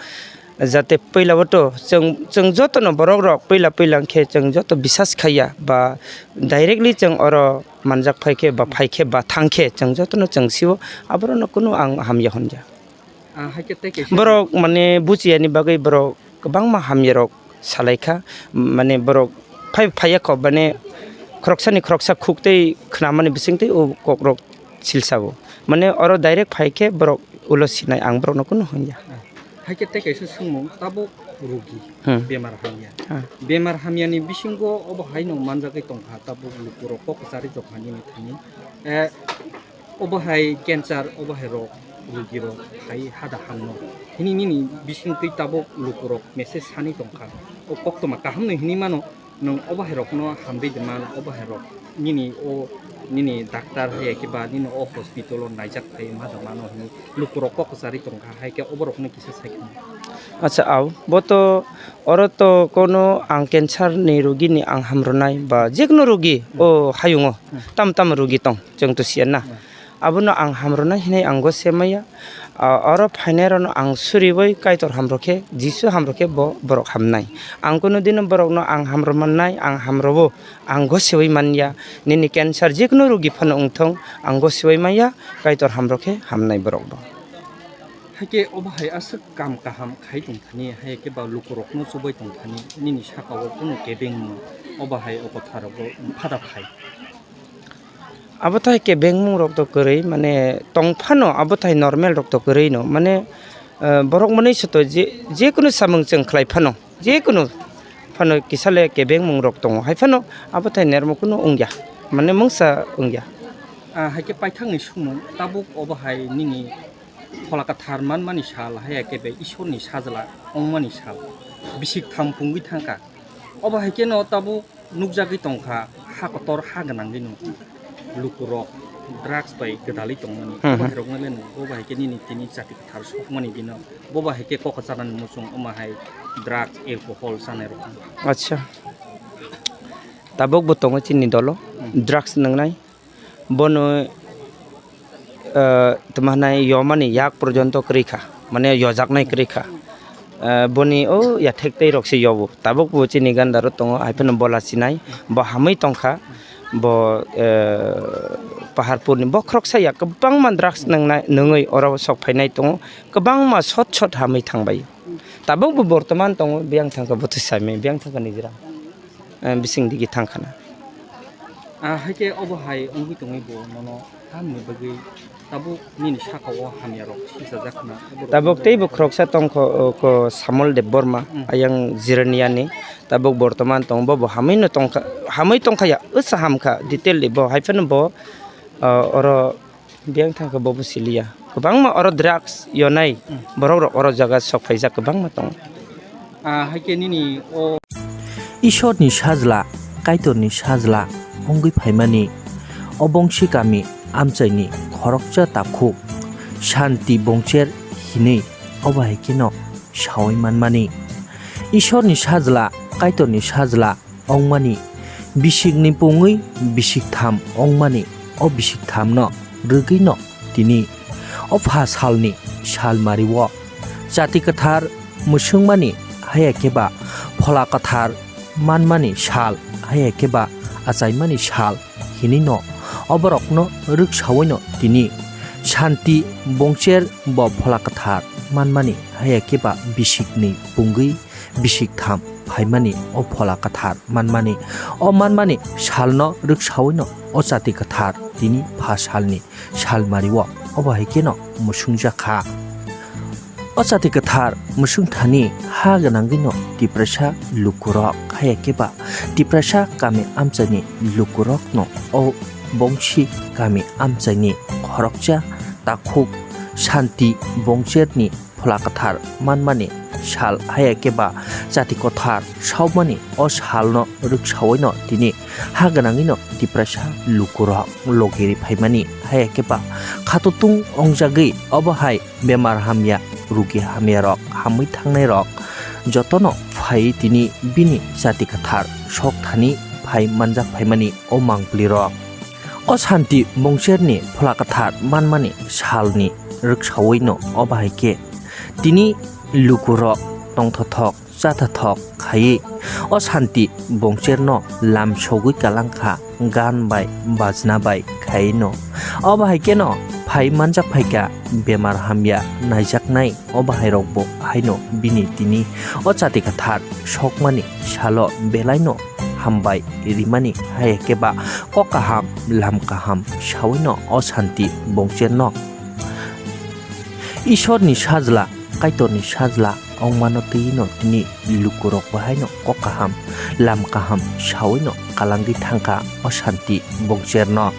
jate puila o to chwng, chwng jotono borok rok puila puila khe chwng joto bisas khaiya ba directly chwng oro manjak phai khe ba phai khe ba thang khe chwng jotono chwng sio, aborokno kunu ang hamya hwnya. Ah, hai khe tei kaisa borok mane buchiyani bagwi borok kwbangma hamyarok salaikha, mane borok phai phaiya kho, mane khoroksani khoroksa khuk tei khnamani bisingtwi o kokrok silsao. Mane oro direct phai khe borok ulo sinai, ang borokno kunu hwnya. Ah, hai khe tei kaisa swngmung, tabuk rugi Hmm. bemar hamya. Ah. Bemar hamyani bisingo obo haino manjagwi tongkha, tabuk lukurok kok kwchari jokmani thani. Eh, Obo hai cancer, obo hai rok, rugi rok hai hada hamno. Hini nini bisingtwi tabuk lukurok message sani tongkha. O koktwma kahamno hini mano, nwng obo hai rokno hamri de man, obo hai rok nini o nini doctor hai khe ba nini o hospital o naijak phai ma da mano hini lukurok kok kwchari tongkha, hai khe obo rokno kisa sai khe. Acha, au, bo to, oro to kono ang cancer ni rugi ni ang hamrwnai ba jekno rugi o hayungo tam tam rugi tong. Chwng to siya na. Abono ang hamrwna hinwi ang gose maya. Ah, oro phainairokno ang suriwi Kaitor hamrwkhe, Jisu hamrwkhe bo borok hamnai. Ang kunu dino borokno ang hamrwmannai, ang hamrwo, ang gosewi manya. Nini cancer jekunu rugi phano wngthong, ang gosewi maya, Kaitor hamrwkhe hamnai borokno. Hakhe obo hai aswk kam kaham khai tongthani, hai khe ba lukurokno chubai tongthani, nini sakao kunu kebengmung, obo hai o kotharogo phada phai. Abo thai kebengmung rok to kwrwi, mane tong phano abo thai normal rok to kwrwi no, mane, eh, borok mwnwi se to je, jekunu samung chwng khlai phano, jekunu phano kisa le kebengmung rok tongo, hai phano abo thai nermo kunu wngya, mane mungsa wngya. Ah, hai khe paithakni sumung, tabuk obo hai nini Phola Kwthar manmani sal, hai khe bai Ishorni sajla wngmani sal, bisik tham pungwi thangkha. Obo hai kheno tabuk nukjagwi tongkha, ha kotor ha gwnangwi no lukurok drugs bai gwdalwi tongmani. Hmm. Obo hai rokno le no, obo hai khe nini tini chati kwthar sokmani bino, bobo hai khe kok kwcharnani muchung, omo hai drugs, alcohol chanai rok. Acha. Tabuk bo tongo chini dolo, hmm, drugs nwngnai. Bono, eh, tamo hwnai yomani yak porjonto kwrwi kha, mane yojaknai kwrwi kha. Eh, boni o yathek tei rok se yobo. Tabuk bo chini gandaro tongo, hai phano bola sinai, bo hamwi tongkha, bo, eh, Paharpurni bokhoroksa ya kwbangma drugs nwngnai, nungwi oro sok phainai tongo, kwbangma sot sot hamwi thangbai. Tabuk bo bortoman tongo, biyang thangkha bwtwi saimai, biyang thangkha nijra. Eh, bising digi thang khana. Ah, hai khe obo hai wngwi tongwi bo nono tamni bagwi tabuk nini saka o hamya rok sichajak khna. Tabuk tei bo khoroksa tongkho, o, ko Samol Debbarma, hmm, ayang Jiraniani. Tabuk bortoman tong bo, bo hamwi no tongkha, hamwi tongkha ya, wngsa hamkha, detail bo hai phano bo, ah, oro Biyang thangkhe bo bo siliya. Kwbangma oro drugs yonai, hmm, borok rok oro jaga sok phaijak kwbangma tongo. Ah, hai khe nini o Ishorni sajla, Kaitorni sajla wngwi phaimani. o Bongsi kami amchaini khoroksa takhuk Shanti Bongcher hinwi obo hai kheno sawi manmani. Ishorni sajla, Kaitorni sajla wngmani, bisikni pungwi bisiktham wngmani, o bisikthamno rwgwino tini o pha salni salmario Chati Kwthar mwswngmani, haiya khe ba Phola Kwthar manmani sal, haiya khe ba achaimani sal hinwino oborokno rwksawino tini Shanti Bongcher bo Phola Kwthar manmani, haiya khe ba bisikni pungwi bisiktham phaimani, o Phola Kwthar manmani, o manmani salno rwksawino o Chati Kwthar tini pha salni salmario obo hai kheno mwswngjakha. O Chati Kwthar mwswngthani ha gwnangwino Tiprasa lukurok, haiya khe ba Tiprasa kami amchaini lukurokno o Bongsi kami amchaini khoroksa takhuk Shanti Bongcherni Phola Kwthar manmani sal, haiya khe ba Chati Kwthar saumani o salno rwksawino tini ha gwnangwino Tiprasa lukurok logiri phaimani, haiya khe ba khatotung ongjagwi obo hai bemar hamya, rugi hamyarok, hamwi thangnairok jotono phaiwi tini bini Chati Kwthar sok thani phai manjak phaimani o mangpilirok. O Shanti Bongcherni Phola Kwthar manmani salni rwksawino obo hai khe tini lukurok tongthothok chathothok khaiwi o Shanti Bongcherno lam sogwi kalangkha gan bai bajna bai khaino. Obo hai kheno phai manjak phaikha bemar hamya naijaknai, obo hai rokbo haino bini tini o Chati Kwthar sokmani salo belaino hambai rimani, haiya khe ba kok kaham lam kaham sawino o Shanti Bongcherno Ishorni sajla, Kaitorni sajla wngmano twiwino tini lukurok bo haino kok kaham, lam kaham sawino kalangwi thangkha o Shanti Bongcherno.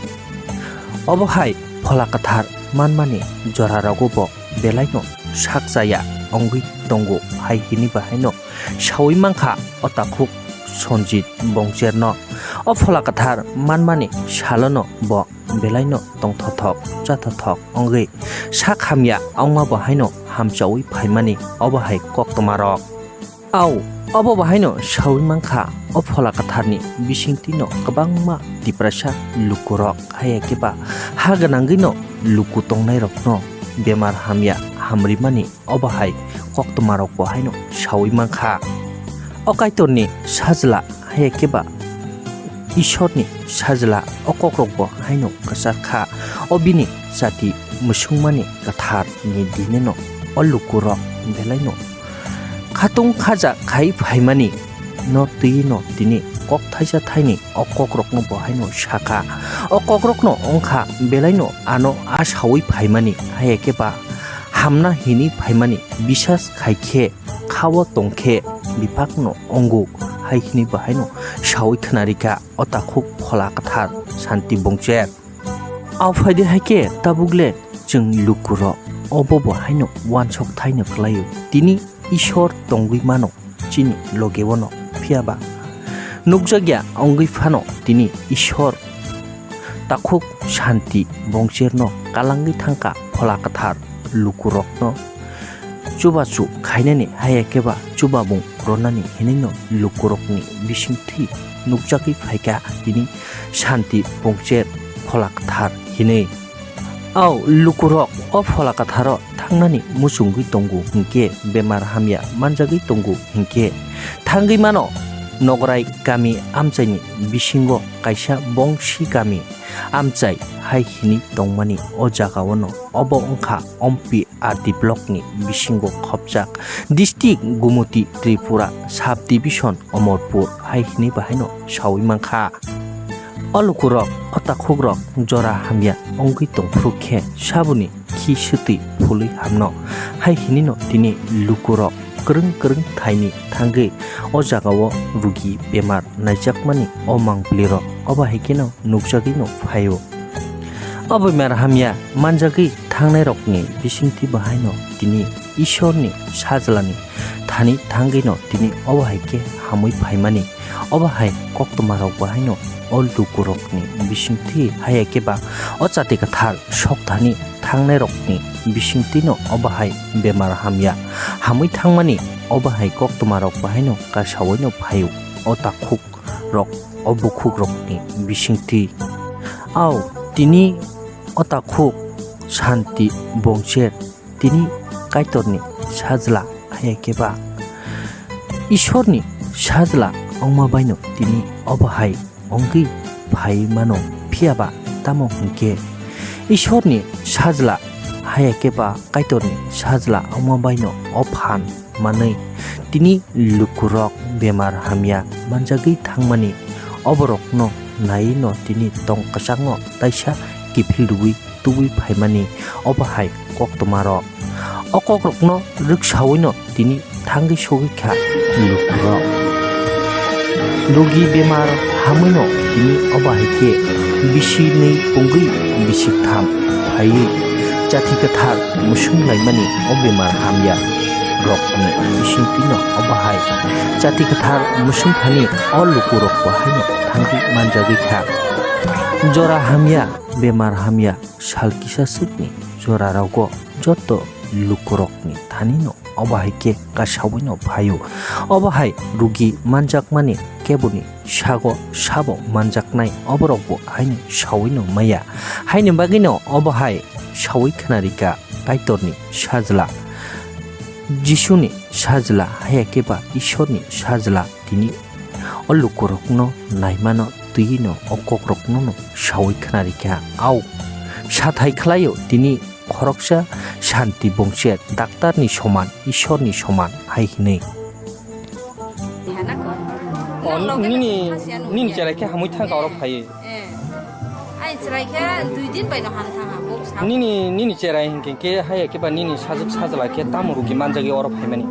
Obo hai Phola Kwthar manmani jorarogo bo belaino sak chaya wngwi tongo hai hini bo haino sawi mankha o takhuk Sonjit Bongcherno. O Phola Kwthar manmani salono bo belaino tongthothok chathothok wngwi sak hamya wngma bo haino hamchawi phaimani obo hai koktwmarok. Au, obo bo haino sawi mankha o Phola Kwtharni bisingtwino kwbangma Tiprasa lukurok, haiya khe ba ha gwnangwino luku tongnairokno bemar hamya hamrimani obo hai koktwmarok bo haino sawi mankha. O Kaitorni sajla, haiya khe ba Ishorni sajla, o kokrok bo haino kwchar kha. O bini chati mwswngmani kwthar ni dineno o lukurok belaino khatung khaja khai phaimani no twi no tini kok thaisa thaini o kokrokno bo haino sakha. O kokrokno wngkha belaino ano a sawi phaimani, haiya khe ba hamna hini phaimani bisas khai khe khao tong khe biphakno wngo, hai hini bo haino sawi khwnarikha o takhuk Phola Kwthar Shanti Bongcher. Ao phaidi hai khe tabuk le chwng lukurok obo bo haino uansuk thaino kwlaio. Tini Ishwar tongwi mano chini logeono, phiya ba nukjakya wngwi phano tini Ishwar takhuk Shanti Bongcherno kalangwi thangkha Phola Kwthar lukurokno chubachu khainani, haiya khe ba chubamung rwnani hinwino lukurokni bisingtwi nukjagwi phaikha tini Shanti Bongcher Phola Kwthar hinwi. Ao lukurok o Phola Kwtharo thangnani muchungwi tongo hinkhe, bemar hamya manjagwi tongo hinkhe, thangwi mano Nograi kami amchaini bisingo kaisa Bongsi kami amchai hai hinwi tongmani o jagaono. Obo wngkha Ompi R D block ni bisingo khopjak district Gumuti Tripura sub division Omorpur hai hinwi bahaino sawi mankha. O lukurok, o takhukrok jora hamya wngwi tongphuru khe saboni khi swtwi phului hamno hai hinwino tini lukurok kwrwng kwrwng thaini thangwi o jagao rugi bemar naijakmani o mangpilirok obo hai kheno nukjagwino phaio. O bemar hamya manjagwi thangnairokni bisingtwi bahaino tini Ishorni sajlani thani thangwi no tini obo hai khe hamwi phaimani. Obo hai koktwma rok bo haino o luku rok ni bisingtwi haya khe ba o chati kwthar sok thani thangnai rok ni bisingtwi no obo hai bemar hamya hamwi thangmani. Obo hai koktwma rok bo haino kasawi no phaio o takhuk rok o bukhuk rok ni bisingtwi. Au tini o takhuk Santi Bongcher tini Kaitorni sajla haya khe ba Ishorni sajla wngma baino tini obo hai wngwi phai mano, phiya ba tamo hwn khe Ishorni sajla haya khe ba Kaitorni sajla wngma baino o phan manwi tini lukurok bemar hamya manjagwi thangmani, oborokno naiwi no tini tong kwchangno taisa kiphil rwui tubui phaimani. Obo hai koktwma rok. O kokrokno rwksawi no tini thangwi sogwi kha lukurok. Rugi bemar hamwi no tini obo hai khe bisi nwi pungwi bisi tham phaiwi chati kwthar musung laimani o bemar hamya rok ni bisingtwi no obo hai chati kwthar musung thani o lukurok bo haino thangwi manjagwi kha. Jora hamya, bemar hamya, sal kisa swkni jora rogo joto lukurokni thanino obo hai khe kasawi no phaio. Obo hai rugi manjakmani keboni sago sabo manjaknai oborok bo haino sawi no maya. Haini bagwi no obo hai sawi khna rika Kaitorni sajla, Jisuni sajla, haya khe ba Ishorni sajla tini o lukurokno naimano twiwi no o kokrokno no sawi khna rikha. Au sathai khlaio tini khoroksa Santi Bongcher daktarni soman, Ishorni soman hai hinwi. O, nini, nini cherai khe hamwi thangkha oro phaiwi. Eh. Ai chwrai khe dui din bai no ham thang ha, bohok sao. Nini, nini cherai hinkhe khe haya khe ba nini sajwk sajla khe tamo rugi manjagwi oro phaimani?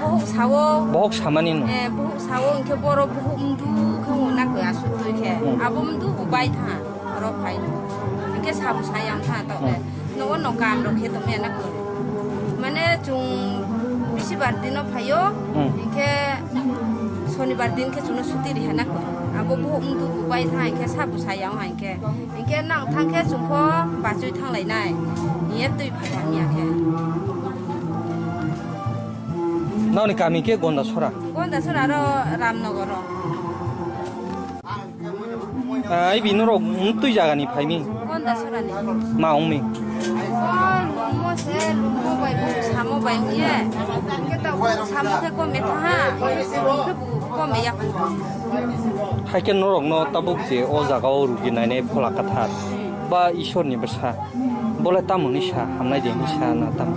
Bohok sao. Bohok samani no? Eh, bohok sao hinkhe boro bohok mdu khe wngna khe aswk twi khe. Hmm. Abo mdu bo bai thang ha, oro phai no. Hinkhe sabo sayang thang ha taoh le. Hmm. Nogo no kaam rok khe tongmaya na kwrwi. Mane chwng bisibar dino phaio, hmm, hinkhe sonibar din khe chwngno suti riha na kwrwi. Abo bohok mdu bo bai thang hinkhe sabo saya wng hinkhe. Hinkhe nang thang khe chwng pho bachwi thang lainai. Hiye twi phai hamya khe. Noni kami khe Gondasora? Gondasora aro Ramnogor o. Ah, ai bini rok wng twi jagani phaimi? Honda sorani. Ma wngmi? O lumo se, lumo bai, bo samo bai wngye. Khe to samo khe kome thaha, khe bo kome yak. Hai khe norokno tabuk je o jaga o rugi nainai Phola Kathar ba Ishorni bwsa, bolai tamo hwnwi sa, hamnai de hwnwi sa na tamo?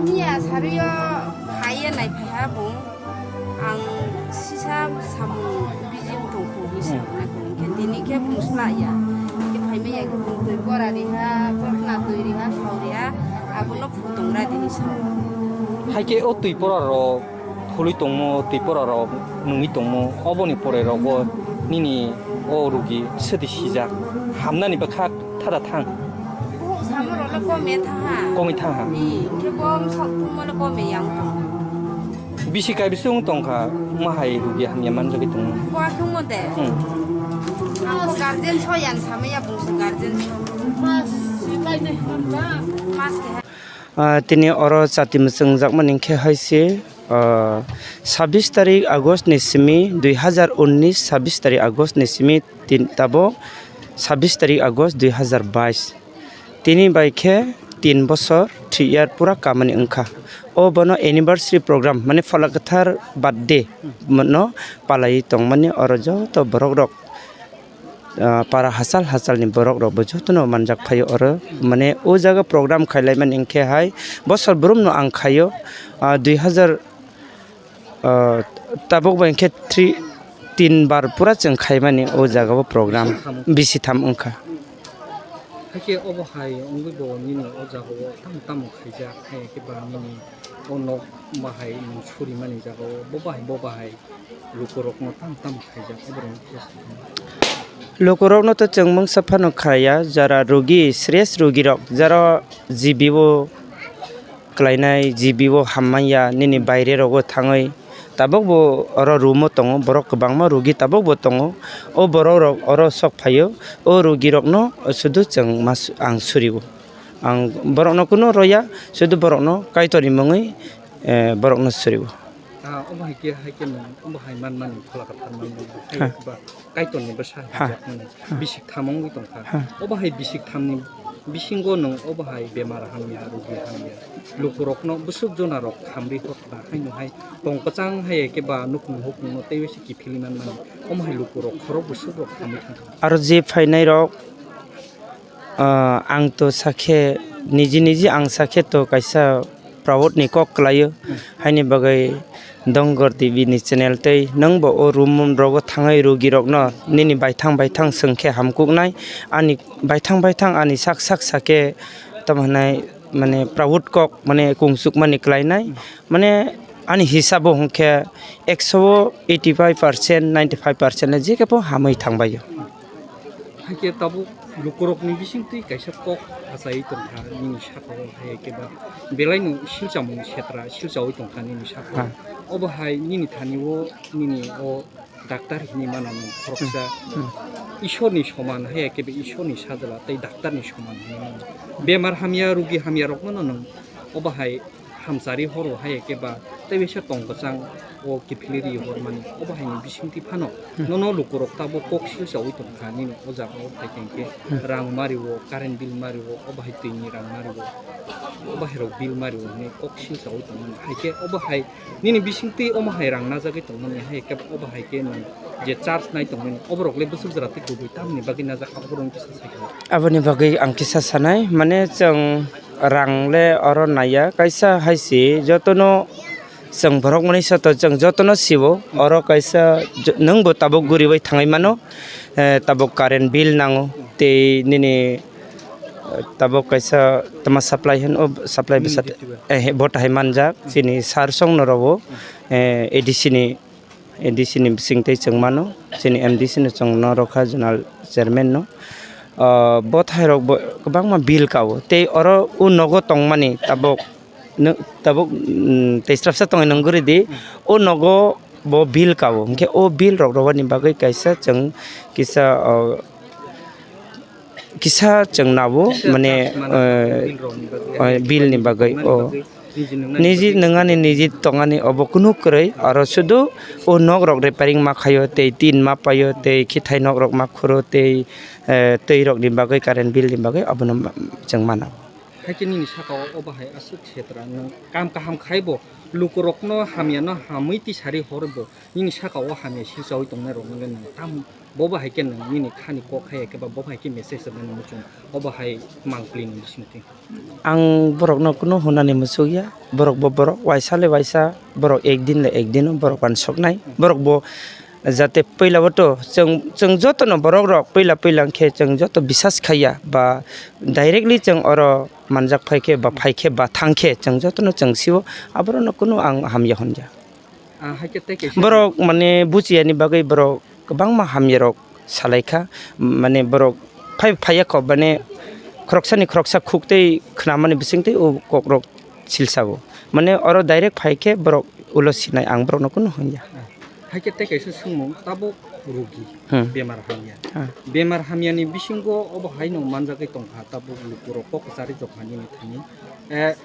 Miya sario phaiye nai phaiha bo. Ang sisa samung busy wng tong kho, hwnwi sa wngkha, hwnkhe tini khe bung sla ya. Hwnkhe phai manya khe bung twi bora riha, bwkhna twi riha, thau riha, abono phutung ra di hwnwi sa. Hai khe o twi bora rok phulwi tongmo, twi bora rok nungwi tongmo, oboni pore rogo nini o rugi swtwi sijak, hamnani bwkha thada thang. Buhuk samo rok le kome thaha. Kome thaha. Ni, hwnkhe bo sok thummo le kome yang tong. Bisi kai bisi wng tongkha, ma hai rugi hamya manjagwi tongo. Bo akhungmo de. Hmm. Ang bo guardian so yan samaya bungso guardian so. Mas keha. Ah, tini oro chati mwchwngjakmani khe hai se, ah, sabbish tarik August ni simi, dui hazar unnish sabbish tarik August ni simi tin, tabuk sabbish tarik August dui hazar bais. Tini bai khe tin bosor, three year pura kamani wngkha. O bono anniversary program, mane Phola Kwthar birthday no palaiwi tongmani oro joto borok rok, ah, para hachal hachalni borok rok bo jotono manjak phaio oro. Mane o jaga program khailaimani wngkhe hai bosor brum no ang khaio, ah, dui hazar Ah, tabuk bai khe three, tin bar pura chwng khaimani o jaga o program bisi tham wngkha. Hakhe obo hai wngwi bo nini o jaga o tamo tamo khaijak, hai khe ba nini o nok bahai nwng surimani jaga o bo bahai bo bahai lukurokno tamo tamo khaijak, oborokno khe sa. Lukurokno to chwng mungsa phano khaiya, jara rugi, serious rugirok, jara G B o kwlainai G B o hammanya, nini baire rogo thangwi tabukbo oro room o tongo, borok kwbangma rogi tabukbo tongo. O borok rok oro sok phaio, o rogi rokno sudu chwng ma su-, ang surio. Ang borokno kunu roya, sudu borokno Kaitorni mungwi, eh, borokno surio. Ah, omo hai khe, hai khe nwng omo hai manmani, Phola Kwthar manmani, Ha. Kaitorni bwsa Ha. hwnjakmani Ha. bisik tham wngwi tongkha. Ha. Obo hai bisik thamni bisingo nwng obo hai bemar hamya, rogi hamya, lukurokno bwswk jonarok hamri hor tongkha, haino hai tong kwchang hai khe ba nukhung hukhungno teibo se kiphilwi manmani, omo hai lukurok khorok bwswkrok hamwi thangkha. Aro je phainai rok, ah, ang to sakhe, niji niji ang sakhe to kaisa proud ni kok kwlaio. Hmm. Haini bagwi Dongor T V ni channel tei nwngbo o room rogo thangwi rogi rokno nini baithang baithang swngkhe hamkuknai. Ani baithang baithang ani sak sak sakhe tamo hwnai mane proud kok mane kungsukmani kwlainai. Hmm. Mane ani hisabo hwnkhe ekso o eighty five percent, ninety five percent le jekebo hamwi thangbaio. Haikhe tabuk lukurokni bisingtwi kaisa kok achaiwi tongkha nini sakao, hai khe ba belaino silchamung setra silchaui tongkha nini sakao. Ha. Obo hai nini thani o nini o doctor hinwi mano nwng khoroksa Hmm. Ishorni soman, hai khe ba Ishorni sajla tei doctorni soman hinwi mano. Bemar hamya, rugi hamya rokno nwng obo hai hamchari horo hai khe ba tei bisa tong kwchang o kiphilwi ri hormani obo haini bisingtwi phano Hmm. nono lukurok tabuk kok silchaui tongkha nini o jaga o phai tongkhe Hmm. rang mario, current bill mario, obo hai twini rang mario, obo hai rok bill mario hinwi kok silchaui tongmani hai khe obo hai nini bisingtwi omo hai rang najagwi tongmani hai khe obo hai khe nwng je charge nai tongmani oborok le bwswk jora tei kubui tamni bagwi najak abo rwng kisa sai khe. Aboni bagwi ang kisa sanai, mane chwng rang le oro naiya, kaisa hai se jotono chwng borok mani soto chwng jotono sibo, oro kaisa jo-, nwng bo tabuk guriwi thangwi mano, eh, tabuk current bill nango, tei nini, eh, tabuk kaisa tama supply hwn, o supply bwsa, eh, bo tahai manjak, chini sir song no rogo, eh, A D C ni A D C ni bising tei chwng mano, chini M D C no chwng norok kha zonal chairman no. Ah, bo thairok bo kwbangma bill kao. Tei oro o nogo tongmani tabuk nw-, tabuk, mm, tei srapsa tongwi nung guri di. O nogo bo bill kao. Hwnkhe o bill rok rwani bagwi kaisa chwng kisa, ah, kisa chwng nabo, kisa mane, charge mano, eh, bill rokni bagwi, eh, bill ni bagwi, bagwi, o. Niji nwngnani niji bagwi. Nwngnani, niji tongani obo kunu kwrwi, aro sudu o nok rok repairing ma khaio, tei tin ma paio, tei khithai nok rok ma khuro, tei, eh, twi rok ni bagwi, current bill ni bagwi, abono ma-, chwng mano. Haikhe nini saka o obo hai aswk setra nwng kam kaham khai bo, lukurokno hamyano hamwi tisari hor bo, nini saka o hamya silchaui tongnai rokno le nwng tam Bo bahai khe nwng nini khani kok hai khe ba bo bahai khe message rwmani muchung, o bahai mangpli ni bisingtwi. Ang borokno kunu hwnani muchukya, borok bo borok, waisa le waisa, borok ek din le ek din borok uansuknai. Borok bo jate puila o to chwng, chwng jotono borok rok puila puila wngkhe chwng joto bisas khaiya ba directly chwng oro manjak phai khe ba phai khe ba thang khe chwng jotono chwng sio, aborokno kunu ang hamya hwnya. Ah, hai khe tei kaisa borok mane buchiyani bagwi borok kwbangma hamyarok salaikha, mane borok phai phaiya kho, mane khoroksani khoroksa khuk tei khnamani bisingtwi o kokrok silsao. Mane oro direct phai khe borok ulo sinai, ang borokno kunu hwnya. Ah, hai khe tei kaisa swngmung, tabuk rugi Hmm. bemar hamya. Ah. Bemar hamyani bisingo obo haino manjagwi tongkha, tabuk lukurok kok kwchari jokmani thani. Eh,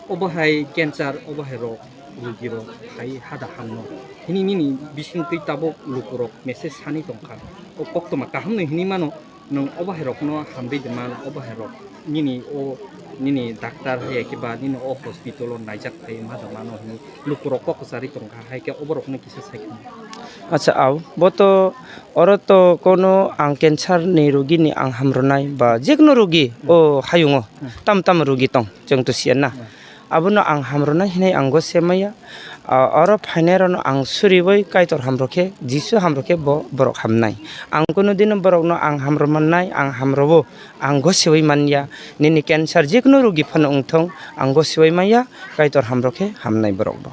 Obo hai cancer, obo hai rok, rugi rok hai hada hamno. Hini nini bisingtwi tabuk lukurok message sani tongkha. O koktwma kahamno hini mano, nwng obo hai rokno hamri de man, obo hai rok nini o, nini doctor hai khe ba nini o hospital o naijak phai ma da mano hini lukurok kok kwchari tongkha, hai khe obo rokno kisa sai khna. Acha, au, bo to, oro to kono ang cancer ni rugi ni ang hamrwnai ba jekno rugi o hayungo Hmm. tam tam rugi tong, chwng to siya na. Hmm. Abono ang hamrwnai hinwi ang gose maya. Ah, oro phainairokno ang suriwi Kaitor hamrwkhe, Jisu hamrwkhe bo borok hamnai. Ang kunu dino borokno ang hamrw mannai, ang hamrwo ang gosewi manya. Nini cancer jekunu rugi phano wngthong, ang gosewi manya, Kaitor hamrwkhe hamnai borokbo.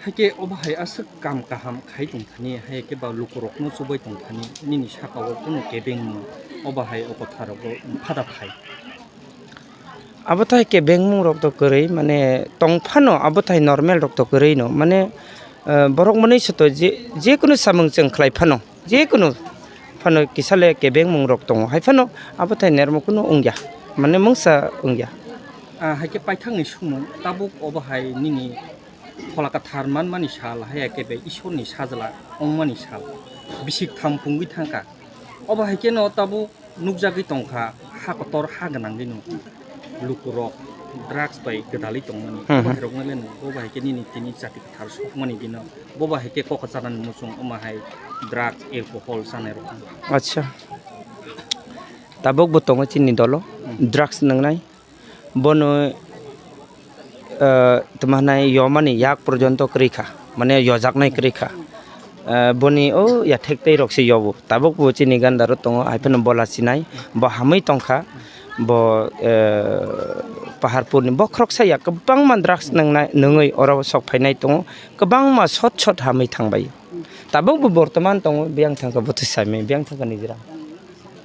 Hakhe obo hai aswk kam kaham khai tongthani, hai khe ba lukurokno chubai tongthani, nini sakao kunu kebengmung obo hai o kotharokbo phada phai. Abo tai kebengmung rok to kwrwi, mane tong phano abo tai normal rok to kwrwi no, mane, eh, borok mwnwi se to je, je kunu samung chwng khlai phano, je kunu phano kisa le kebengmung rok tongo, hai phano abo tai nermo kunu wngya, mane mungsa wngya. Ah, hai khe paithakni sumung tabuk obo hai nini Phola Kwthar manmani sal, hai khe bai Isorni sajla wngmani sal, bisik tham pungwi thangkha. Obo hai kheno tabuk nukjagwi tongkha, ha kotor ha gwnangwi no lukurok drugs bai gwdalwi tongmani. Hmm, hmm. Obo hai rokno le no, obo hai khe nini tini Chati Kwthar sokmani dino, bo bai hai khe kok chanani muchung, omo hai drugs, alcohol chanai rok. Acha. Tabuk bo tongo chini dolo, hmm, drugs nwngnai. Bono, eh, tamo hwnai yomani yak porjonto kwrwi kha, mane yojaknai kwrwi kha. Eh, boni o yathek tei rok se yobo. Tabuk bo chini gandaro tongo, hai phano bola sinai, bo hamwi tongkha, bo, eh, Paharpurni. Bo khoroksa ya kwbangma drugs nwngnai, nungwi oro sok phainai tongo, kwbangma sot sot hamwi thangbai. Tabuk bo bortoman tongo, biyang thangkha bwtwi saimai, biyang thangkha nijra.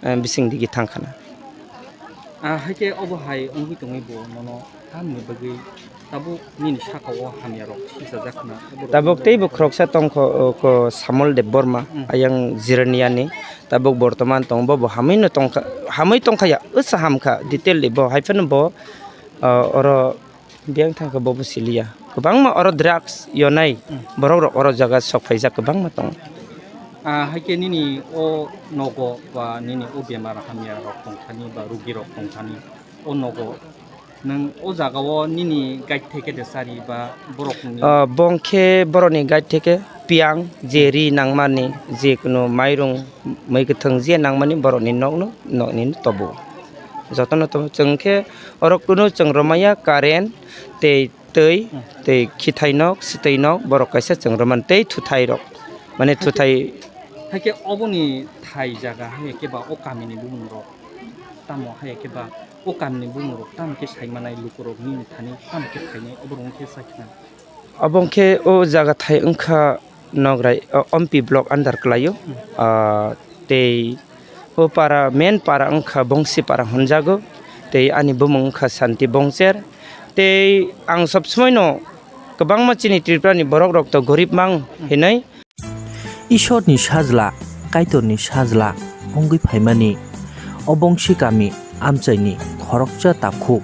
Eh, bising digi thang khana. Ah, hai khe obo hai wngwi tongwi bo nono tamni bagwi tabuk nini saka o hamya rok sijajak khna. Tabuk tei bo khoroksa tongkho, o, ko Samol Debbarma, hmm, ayang Jiraniani. Tabuk bortoman tong bo, bo hamwi no tongkha, hamwi tongkha ya, wngsa hamkha, detail bo, hai phano bo, o, oro Biyang thangkha bobo siliya. Kwbangma oro drugs yonai, hmm, borok rok oro jaga sok phaijak kwbangma tongo. Ah, hai khe nini o nogo ba nini o bemar hamya rok tongthani ba rugi rok tongthani o nogo nwng o jaga o nini guide theke de sari ba borok ni? Ah, bong khe borok ni guide theke piyang je ri nangmani je kunu mairung mui kwthwng je nangmani borok ni nok no, nok ni tobo. Jotono tobo chwng khe oro kunu chwng romaya current tei twi, hmm, tei khithai nok, swtwi nok, borok kaisa chwng romani tei thuthai rok, mane thuthai. Hai khe oboni thai jaga hai khe ba o kamini bumung rok tamo hai khe ba o kamini bumung rok tamo khe sai manai luku rok nini thani tamo khe phainai obo rok khe sa khna. Obo khe o jaga thai wngkha Nograi, o, Ompi block under kwlaio. Hmm. Ah, tei o para, main para wngkha Bongsi para hwnjago. Tei ani bumung wngkha Santi Bongcher. Tei ang sob somoino kwbangma chini Tripura ni borok rok to gorib mang, hmm, hinwi. Ishorni sajla, Kaitorni sajla wngwi phaimani o Bongsi kami amchaini khoroksa takhuk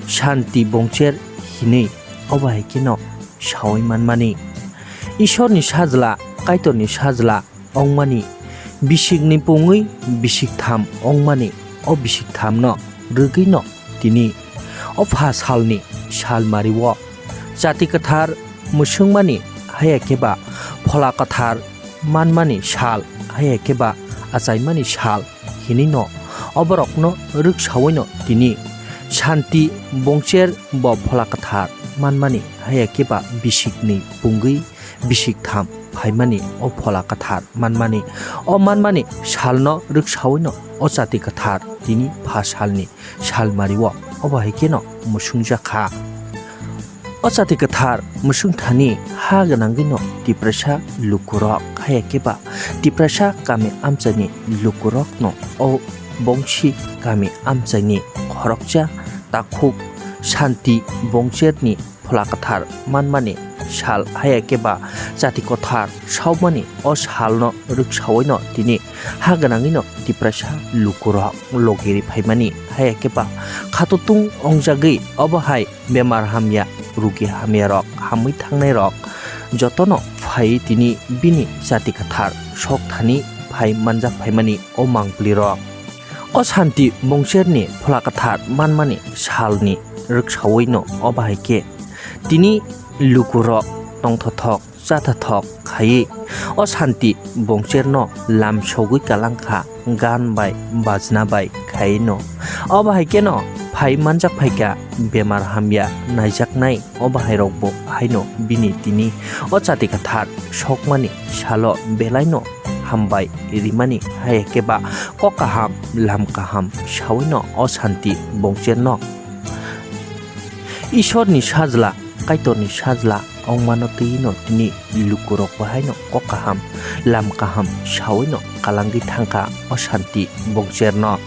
Santi Bongcher hinwi obo hai kheno saui manmani. Ishorni sajla, Kaitorni sajla wngmani, bisikni pungwi bisiktham wngmani, o bisikthamno rwgwino tini o pha salni salmario Chati Kwthar mwswngmani, haya khe ba Phola Kwthar manmani sal, haya khe ba achaimani sal hinwi no oborokno rwksawino tini Santi Bongcher bo Phola Kwthar manmani, haya khe ba bisikni pungwi bisiktham phaimani o Phola Kwthar manmani, o manmani salno rwksawino o Chati Kwthar tini pha salni salmario obo hai kheno mwswngjakha. O Chati Kwthar mwswngthani ha gwnangwino Tiprasa lukurok, haya khe ba Tiprasa kami amchaini lukurokno o Bongsi kami amchaini khoroksa takhuk Santi Bongcherni Phola Kwthar manmani sal, haya khe ba Chati Kwthar saumani o salno rwksawino tini ha gwnangwino Tiprasa lukurok logiri phaimani, haya khe ba khatotung ongjagwi obo hai bemar hamya, rugi hamyarok, hamwi thangnairok jotono phaiwi tini bini Chati Kwthar sok thani phai manjak phaimani o mangpilirok. O Santi Bongcherni Phola Kwthar manmani salni rwksawino obo hai khe tini lukurok tongthothok chathathok khaiwi o Santi Bongcherno lam sogwi kalangkha gan bai bajna bai khaino. Obo hai kheno phai manjak phaikha bemar hamya naijaknai, obo hai rokbo haino bini tini o Chati Kwthar sokmani salo belaino hambai rimani, haya khe ba kok kaham lam kaham sawino o Santi Bongcherno Ishorni sajla, Kaitorni sajla wngmano twino tini lukurok bahaino kok kaham, lam kaham sawino kalangwi thangkha o Santi Bongcherno.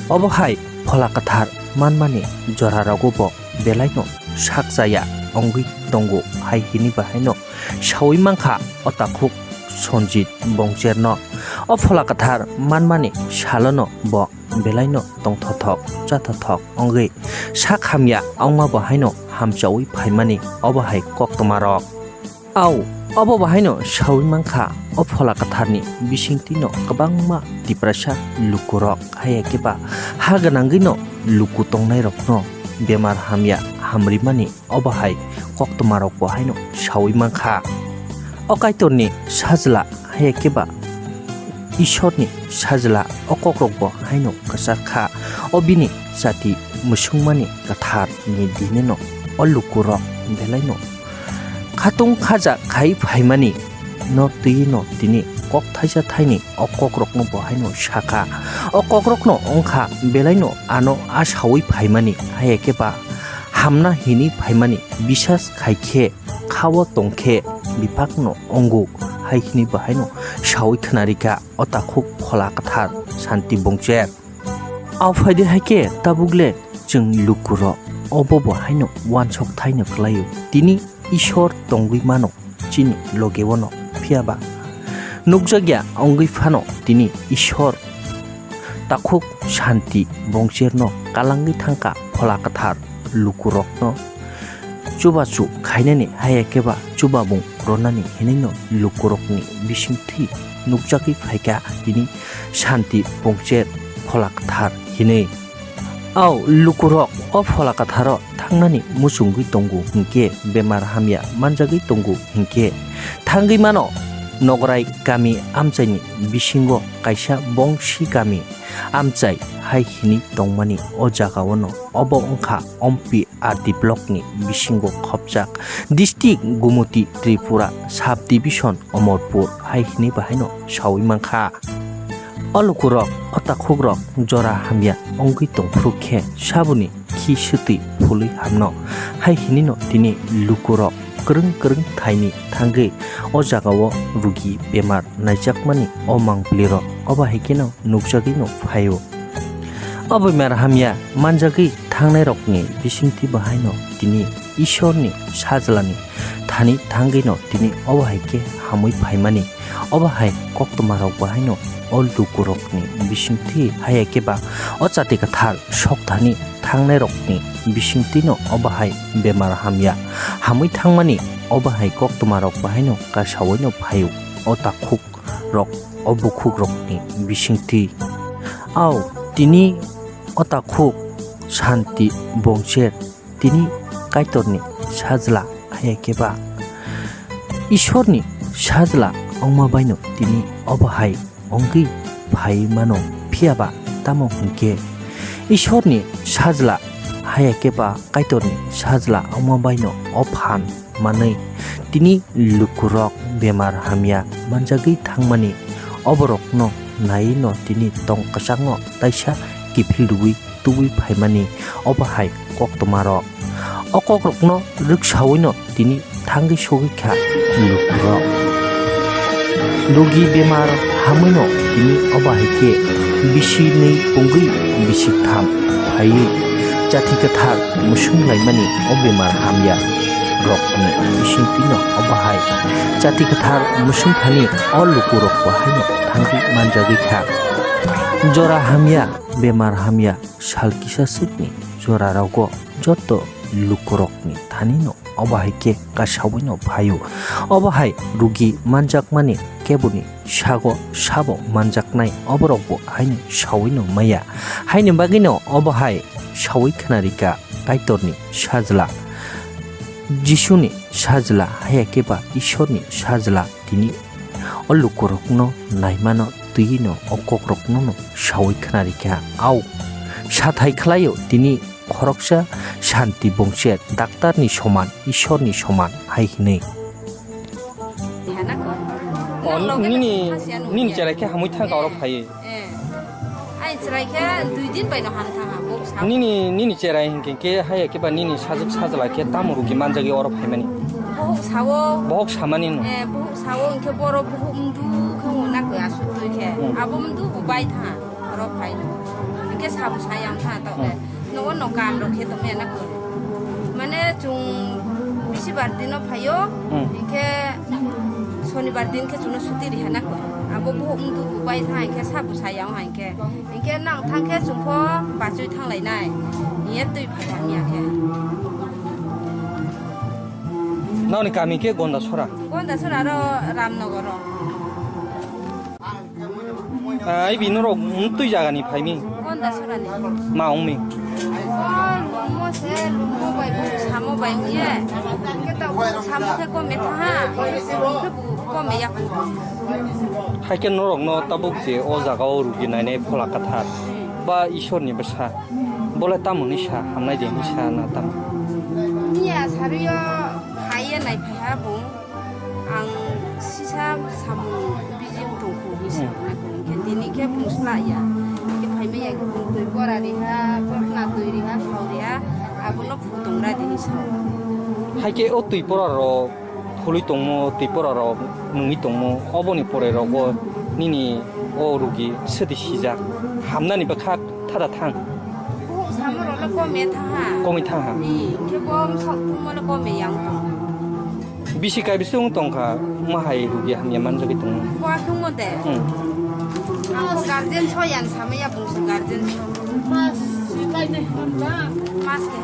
Obo hai Phola Kwthar manmani jorarogo bo belaino sak chaya wngwi tongo hai hini bahaino sawi mankha o takhuk Sanjit Bongcherno. O Phola Kwthar manmani salono bo belaino tongthothok chathothok wngwi sak hamya wngma bo haino hamchawi phaimani obo hai koktwmarok. Au, obo bo haino sawi mankha, o Phola Kwtharni bisingtwino kwbangma Tiprasa lukurok, haiya khe ba ha gwnangwino luku tongnairokno bemar hamya hamrimani obo hai koktwmarokbo haino sawi mankha. O Kaitorni sajla, haiya khe ba Isorni sajla, o kokrokbo haino kwchak kha. O bini chati mwswngmani kwtharni dinino o lukurok belaino khatung khaja khai phaimani no twi no tini kok thaisa thaini o kokrokno bo haino sakha. O kokrokno wngkha belaino ano a sawi phaimani, haiya khe ba hamna hini phaimani bisas khai khe khao tong khe biphakno wngo hai hini bo haino sawi khwnarikha o takhuk Phola Kwthar Santi Bongcher. Au phaidi hai khe tabuk le chwng lukurok obo bo haino uansuk thaino kwlaio. Tini Isor tongwi mano chini loge ono, phiya ba nukjakya wngwi phano tini Isor takhuk Santi Bongcherno kalangwi thangkha Phola Kwthar lukurokno chubachu khainani, haiya khe ba chubabung ronani hinwino lukurokni bisingtwi nukjagwi phaikha tini Santi Bongcher Phola Kwthar hinwi. Au lukurok o Phola Kwtharo thangnani muchungwi tongo hinkhe bemar hamya manjagwi tongo hinkhe thangwi mano Nograi kami amchaini bisingo kaisa Bongsi kami amchai hai hini tongmani o jagaono. Obo wngkha Ompi R D blockni bisingo khopjak district Gumuti Tripura subdivision Omorpur hai hini bahaino sawi mankha. O lukurok, o takhukrok jora hamya wngwi tongphuru khe saboni khi swtwi phulwi hamno hai hinino tini lukurok kwrwng kwrwng thaini thangwi o jagao rugi bemar naijakmani o mangpilirok obo hai kheno nukjagwino phaio. O bemar hamya manjagwi thangnairokni bisingtwi bahaino tini Isorni sajlani thani thangwino tini obo hai khe hamwi phaimani. Obo hai koktwmarok bahaino o lukurokni bisingtwi, haiya khe ba o chati kwthar sok thani thangnairokni bisingtwino obo hai bemar hamya hamwi thangmani. Obo hai koktwmarok bahaino kasaoino phaio o takhukrok, o bukhukrokni bisingtwi. Au, tini o takhuk Santi Bongcher tini Kaitorni sajla, haiya khe ba Isorni sajla wngma baino tini obo hai wngwi phai mano, phiya ba tamo hinkhe Isorni sajla, haiya khe ba Kaitorni sajla wngma baino o phan manwi tini lukurok bemar hamya manjagwi thangmani, oborokno naiwi no tini tong kwchangno taisa kiphil rwui tubui phaimani obo hai koktwmarok. O kokrokno rwksaui no tini thangwi sogwi kha lukurok. Rugi bemar hamwi no tini obo hai khe bisi nwi pungwi bisi tham phaiwi chati kwthar mwswng laimani o bemar hamya rokni bisingtwi no obo hai chati kwthar mwswng thani o lukurok bo haino thangwi manjagwi kha. Jora hamya, bemar hamya, sal kisa swkni jorarogo joto lukurokni thanino obo hai khe kasaui no phaio. Obo hai rugi manjakmani keboni sago sabo manjaknai oborokbo haino saui no maya. Haini bagwino obo hai saui khwnarikha Kaitorni sajla, Jisuni sajla, haiya khe ba Isorni sajla. Tini o lukurokno naimano twiwi no o kokrokno no saui khwnarikha. Au, sathai khlaio tini khoroksa Santi Bongcher daktarni soman, Isorni soman hai hinwi. O, nini, nini cherai khe hamwi thangkha oro phaiwi. Eh. Ai chwrai khe dui din bai no ham thang ha, bohok sao. Nini, nini cherai hinkhe khe haiya khe ba nini sajwk sajla khe tamo rugi manjagwi oro phaimani? Bohok sao. Bohok samani no? Eh, bohok sao, hinkhe boro bohok mdu khe wngna khe aswk twi khe. Hmm. Abo mdu bo bai thang ha, oro phai no. Hinkhe sabo sai ang thang ha, taoh le. Hmm. Nogo no kam rok khe tongmaya na koi. Mane chung bisibar dino phaio, Hmm. hinkhe sonibar din khe chungno suti riha na koi. Abo bo wngdu bo bai thang hinkhe sabo saya wng hinkhe. Hinkhe nang thang khe chungpho bachoi thanglainai. Hiye twi phaikha miya khe. Noni kami khe Gondasora? Gondasora ro Ramnogor ro. Ah, ibi norok, mm, twi jagani phaimi? Gondasorani. Ma wngmi? O lumo se, lumo bai, samo bai wngye. Khe to samo khe kome thaha, khe bu kome yak. Haikhe norokno tabuk je o jagao rugi nainai Phola Kwthar ba Isorni bwsa, bole tamo hinwi sa, hamnai de hinwi sa na tamo? Miya sario phaiye nai phaiha bung. Ang sisa samung bijing tongkhu hinwi Hmm. saknai khe tini khe bung slaya. Khe phaimaya khe bung twi pora riha, porkhna twi riha, khao riha, abono phutung ra di hinwi sao. Haikhe o twi pora rok phului tongmo, twi pora rok nungwi tongmo, oboni pore rogo nini o rugi sedi sijak hamnani bwkha thada thang. Buhuk samung rok le kome thaha. Komwi thaha. Ni, khe bom sok thummo le kome yang tong. Bisi kai bisi wng tongkha, ma hai rugi hamya manjagwi tongo. Bo akhungmo de. Hmm. Ang guardian so yan sama ya bung se guardian so. Mas, mas ke.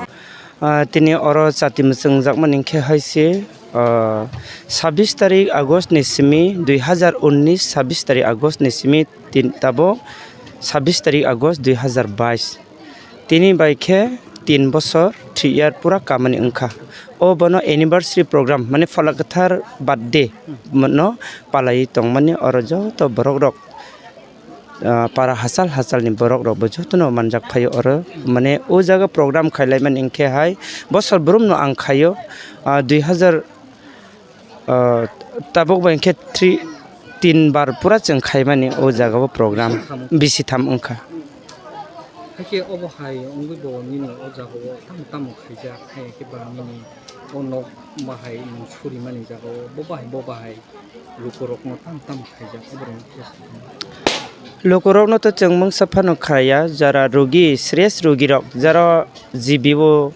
Ah, tini oro chati mwchwng jakmani khe hai se, ah, sabbish tarik August ni simi dui hazar unnish, sabbish tarik August ni simi tin tabok sabbish tarik August dui hazar bais. Tini bai khe tin bosor, three year pura kamani wngkha. O bono anniversary program, mane Phola Kwthar birthday no palaiwi tongmani oro joto borok rok, ah, para hachal hachal ni borok rok bo jotono manjak phaio oro. Mane o jaga program khailai mani wngkhe hai bosor brum no ang khaio, ah, dui hazar Ah, tabuk bai khe three, tin bar pura chwng khaimani o jaga o program bisi tham wngkha. Haikhe obo hai wngwi bo nini o jaga o tamo tamo khaijak, hai khe ba nini o nok bahai nwng surimani jaga o bo bahai bo bahai lukurokno tamo tamo khaijak, obo rwngkhe. Lukurokno to chwng mungsa phano khaya, jara rugi, serious rugi rok, jara G B o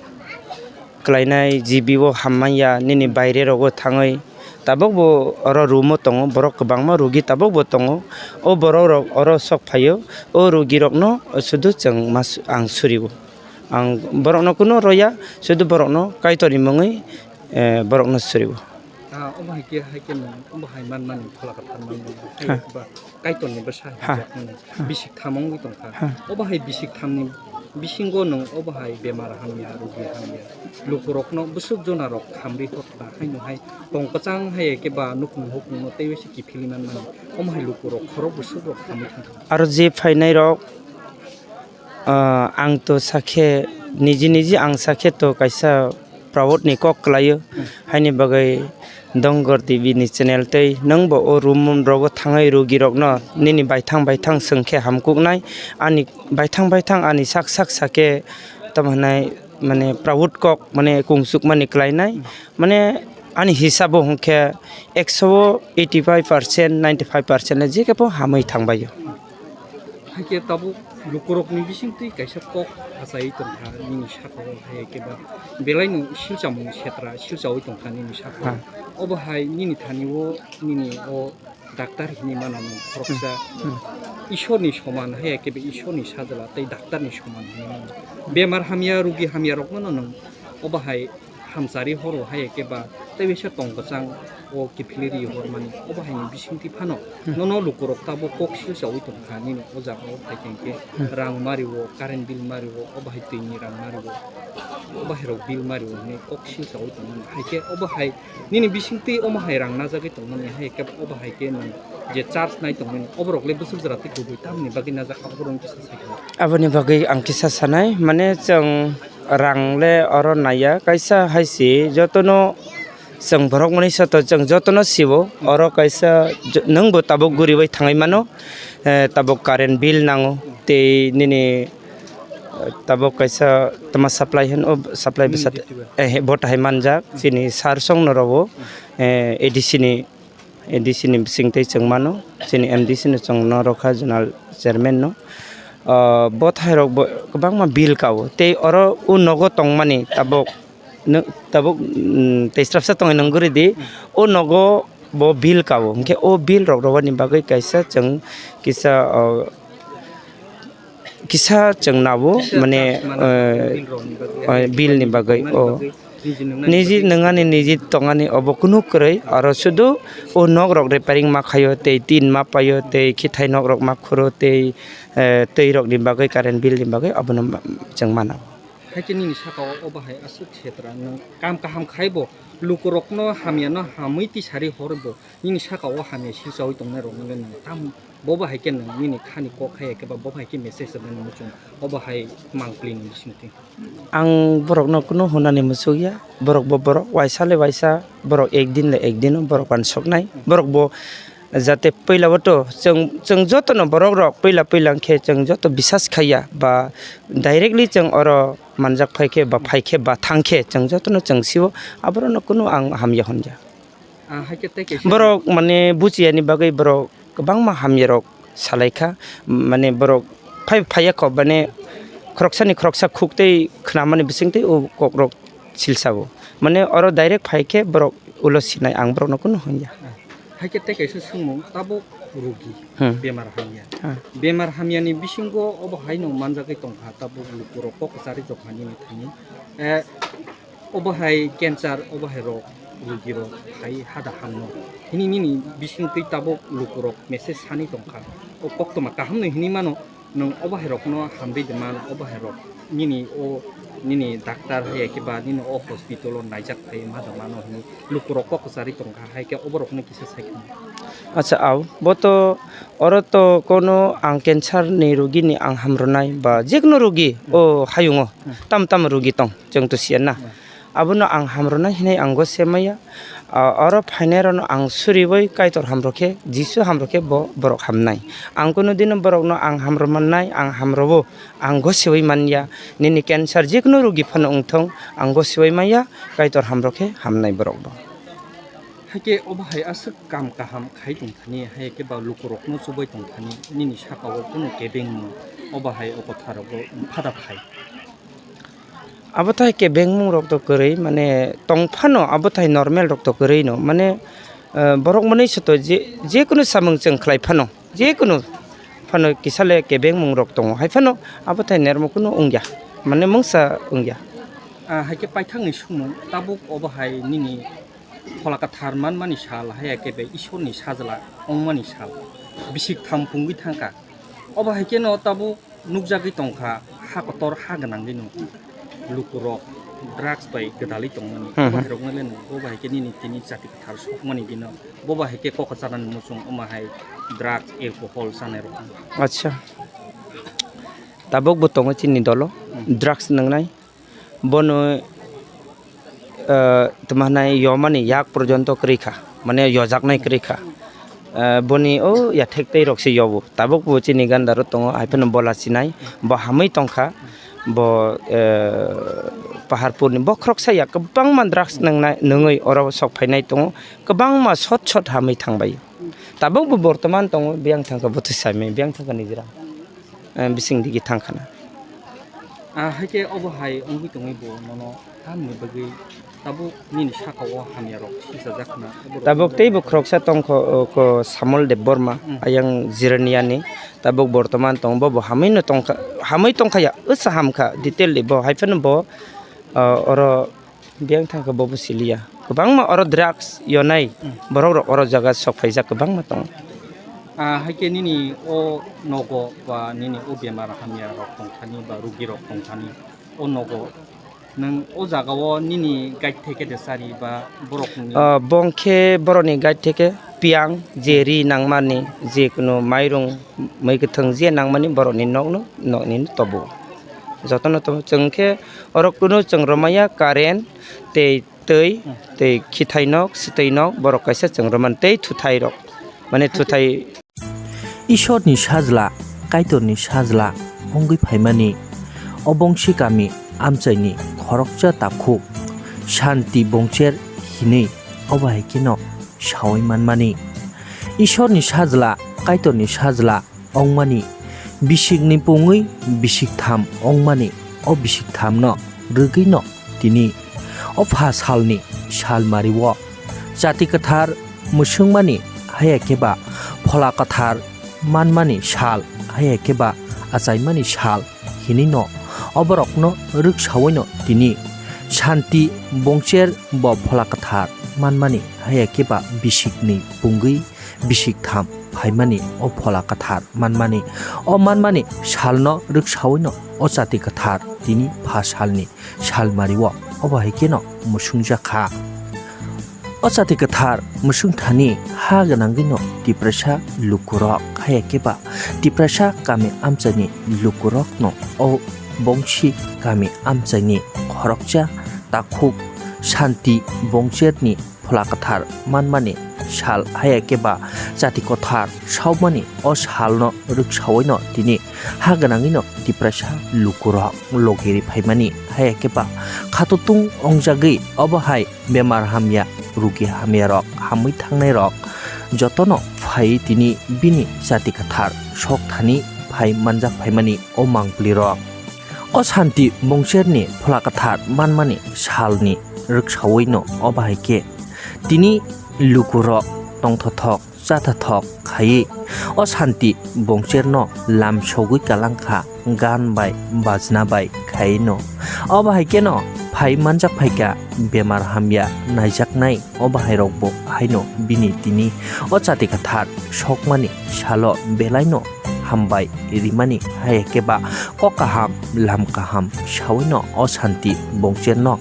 kwlainai, G B o hammanya, nini baire rogo thangwi tabukbo oro room o tongo, borok kwbangma rugi tabukbo tongo. O borok rok oro sok phaio, o rugi rokno sudu chwng mas-, ang surio. Ang borokno kuno roya, sudu borokno Kaitorni mungwi, eh, borokno surio. Ah, omo hai khe, hai khe nwng omo hai manmani, Phola Kwthar manmani, hai Ha. ba Kaitorni bwsa Ha. hwnjakmani Ha. bisik tham wngwi tongkha. Ha. Obo hai bisik thamni bisingo nwng obo hai bemar hamya, rugi hamya, lukurokno bwswk jonarok khamri hotna haino hai tong kwchang hai khe ba nukhung hukhungno teibo se kiphilwi manmani. Omo hai lukurok khorok bwswkrok khamwi thangkha. Aro je phainairok, ah, ang to sakhe, niji niji ang sakhe to kaisa proud ni kok kwlaio. Hmm. Haini bagwi Dongor T V ni channel tei nwngbo o room rogo thangwi rugi rokno nini baithang baithang swngkhe hamkuknai. Ani baithang baithang ani sak sak sakhe tamo hwnai mane proud kok mane kungsukmani kwlainai. Hmm. Mane ani hisabo hwnkhe ekso o eighty five percent, ninety five percent le jekebo hamwi thangbaio. Haikhe tabuk lukurokni bisingtwi kaisa kok achaiwi tongkha nini sakao, hai khe ba belaino silchamung setra silchaui tongkha nini sakao. Ha. Obo hai nini thani o nini o doctor hinwi mano nwng khoroksa Hmm. Isorni soman, hai khe ba Isorni sajla tei doctorni soman hinwi mano. Bemar hamya, rugi hamya rokno nwng obo hai hamchari horo hai khe ba tei bisa tong kwchang o kiphilwi ri hormani, obo haini bisingtwi phano Hmm. nono lukurok tabuk kok silchaui tongkha nini o jaga o, hai khe Hmm. rang mario, current bill mario, obo hai twini rang mario, obo hai rok bill mario hinwi kok silchaui tongmani. Hai khe obo hai nini bisingtwi omo hai rang najagwi tongmani, hai khe obo hai khe nwng je charge nai tongmani, oborok le bwswk jora tei kubui tamni bagwi najak kha, oborok kisa sai khe. Aboni bagwi ang kisa sanai, mane chwng rang le oro naiya, kaisa hai se jotono chwng borok mani sato chwng jotono sibo, oro kaisa jo-, nwng bo tabuk guriwi thangwi mano, eh, tabuk current bill nango, tei nini, eh, tabuk kaisa tama supply hwn, o supply bwsa, eh, bo tahai manjak, chini sar song no rogo, eh, A D C ni, A D C ni bising tei chwng mano, chini M D C no chwng no rokha, zonal chairman no. Ah, bo thairok bo kwbangma bill kao. Tei oro o nogo tongmani tabuk, nw-, tabuk, mm, tei srapsa tongwi nung guri di. O nogo bo bill kao. Hwnkhe o bill rok rwani bagwi kaisa chwng kisa, ah, kisa chwng nabo, mane, eh, bill ni bagwi, o. Niji nungani, niji tongani obo kunu kwrwi, aro sudu o nok rok repairing ma khaio, tei tin ma paio, tei khithai nok rok ma khuro, tei, eh, twi rok ni bagwi, current bill ni bagwi obono ma-, chwng mano. Haikhe nini saka o, obo hai aswk setra nwng kam kaham khai bo, lukurokno hamyano hamwi tisari hor bo, nini saka o hamya silsawi tongnai rokno le nwng tam, bo bahai khe nwng nini khani kok hai khe ba bo bahai khe message rwnani muchung, obo hai mangpli ni bisingtwi. Ang borokno kunu hwnani muchuk ya, borok bo borok, waisa le waisa, borok ek din le ek din o borok uansuknai, borok bo jate puila o to chwng, chwng jotono borok rok puila puila wngkhe chwng joto bisas khaiya ba directly chwng oro manjak phaikhe ba phaikhe ba thangkhe chwng jotono chwng sio, aborokno kunu ang hamya hwnya. Ah, haikhe tei kaisa borok mane buchiyani bagwi borok kwbangma hamyarok salaikha, mane borok phai phaiya kho, mane khoroksani khoroksa khuk tei khnamani bisingtwi o kokrok silsao. Mane oro direct phaikhe borok ulo sinai, ang borokno kunu hwnya. Ah, haikhe tei kaisa swngmung, tabuk rugi Hmm. bemar hamya. Ah. Bemar hamyani bisingo obo haino manjagwi tongkha, tabuk lukurok kok kwchari jokha nini thani. Eh, Obo hai cancer, obo hai rok, rugi rok hai hada hamno. Hini nini bisingtwi tabuk lukurok message sani tongkha. O koktoma kahamno hini mano, nwng obo hai rokno hamri de man, obo hai rok nini o, nini doctor hai khe ba nini o hospital o naijak phai ma da mano hini lukurok kok kwchari tongkha, hai khe obo rokno kisa sai khna. Acha, au, bo to, oro to kono ang cancer ni rugi ni ang hamrwnai ba jekno rugi o hayungo tam tam rugi tong. Chwng to siya na. Hmm. Abono ang hamrwna hinwi ang gose maya. Ah, oro phainairokno ang suriwi Kaitor hamrwkhe, Jisu hamrwkhe bo borok hamnai. Ang kunu dino borokno ang hamrwmannai, ang hamrwo, ang gosewi manya. Nini cancer jekunu rugi phano wngthong, ang gosewi maya, Kaitor hamrwkhe hamnai borokbo. Haikhe obo hai aswk kam kaham khai tongthani, haikhe ba lukurokno chubai tongthani, nini sakao kunu kebengmung obo hai o kotharogo phada phai. Abo tai kebengmung rok to kwrwi, mane tong phano abo tai normal rok to kwrwi no, mane, eh, borok mwnwi se to je, jekunu samung chwng khlai phano, jekunu phano kisa le kebengmung rok tongo, hai phano abo tai normal kunu wngya, mane mungsa wngya. Ah, hai khe paithakni sumung, tabuk obo hai nini Phola Kwthar manmani sal, hai khe bai Ishorni sajla wngmani sal, bisik tham pungwi thangkha. Obo hai kheno tabuk nukjagwi tongkha, ha kotor ha gwnangwino lukurok drugs bai gwdalwi tongmani. Hmm. Bo hai rokno le nwng bo bai khe nini tini chati kwthar sokmani bino, bo bai khe kok chanani muchung, omo hai drugs, alcohol chanai rok. Acha. Tabuk bo tongo chini dolo, hmm, drugs nwngnai. Bono, eh, tma hwnai yomani yak porjonto kwrwi kha, mane yojaknai kwrwi kha. Eh, boni o yathek tei rok se yobo. Tabuk bo chini gandaro tongo, hai phano bola sinai, bo hamwi tongkha, bo, eh, Paharpurni bokhorok saya kwbangma drugs nwngnai, nungwi oro sok phainai tongo, kwbangma sot sot hamwi thangbai. Tabuk bo bortoman tongo, biyang thangkha bwtwi saimai, biyang thangkha nijra. Eh, bising digi thang khana. Ah, hai khe obo hai wngwi tongwi bo nono tamni bagwi tabuk nini saka o hamya rok sijajak khna. Tabuk tei bo khoroksa tongkho, o, ko Samol Debbarma, hmm, ayang Jiraniani. Tabuk bortoman tong bo, bo hamwi no tongkha, hamwi tongkha ya, wngsa hamkha, detail bo hai phano bo, ah, oro Biyang thangkha bobo siliya. Kwbangma oro drugs yonai, hmm, borok rok oro jaga sok phaijak kwbangma tongo. Ah, hai khe nini o nogo ba nini o bemar hamya rok tongthani ba rugi rok tongthani o nogo nwng o jaga o nini guide theke de sari ba borok ni? Ah, bong khe borok ni guide theke piyang je ri nangmani je kunu mairung mui kwthwng je nangmani borok ni nok no, nok ni no tobo. Jotono to chwng khe oro kunu chwng rwmaya current tei twi, hmm, tei khithai nok, swtwi nok, borok kaisa chwng rwmani tei thuthai rok, mane thuthai. Ishorni sajla, Kaitorni sajla wngwi phaimani Obongsi kami amchaini khoroksa takhuk Shanti Bongcher hinwi obo hai kheno sawi manmani. Ishorni sajla, Kaitorni sajla wngmani Bisikni pungwi bisiktham wngmani o bisikthamno rwgwino tini o pha salni salmario Chati Kwthar mwswngmani haiya khe ba Phola Kwthar manmani sal haiya khe ba achaimani sal hinwino oborokno rwksawino tini Santi Bongcher bo Phola Kwthar manmani haiya khe ba bisikni pungwi bisiktham phaimani o Phola Kwthar manmani, o manmani salno rwksawino o Chati Kwthar tini pha salni salmario obo hai kheno mwswngjakha. O Chati Kwthar mwswngthani ha gwnangwino Tiprasa lukurok haiya khe ba Tiprasa kami amchaini lukurokno o bongsi kami amchaini khoroksa takhuk Santi Bongcherni Phola Kwthar manmani sal haiya khe ba Chati Kwthar saumani o salno rwksawino tini ha gwnangwino Tiprasa lukurok logi ri phaimani haiya khe ba khatotung ongjagwi obo hai bemar hamya, rugi hamyarok, hamwi thangnairok jotono phaiwi tini bini Chati Kwthar sok thani phai manjak phaimani o mangpilirok. O Santi Bongcherni Phola Kwthar manmani salni rwksawino obo hai khe tini lukurok tongthothok chathathok khaiwi o Santi Bongcherno lam sogwi kalangkha gan bai bajna bai khaino. Obo hai kheno phai manjak phaikha bemar hamya naijaknai obo hairokbo haino bini tini o Chati Kwthar sokmani salo belaino hambai rimani haiya khe ba kok kaham lam kaham sawino o Santi Bongcherno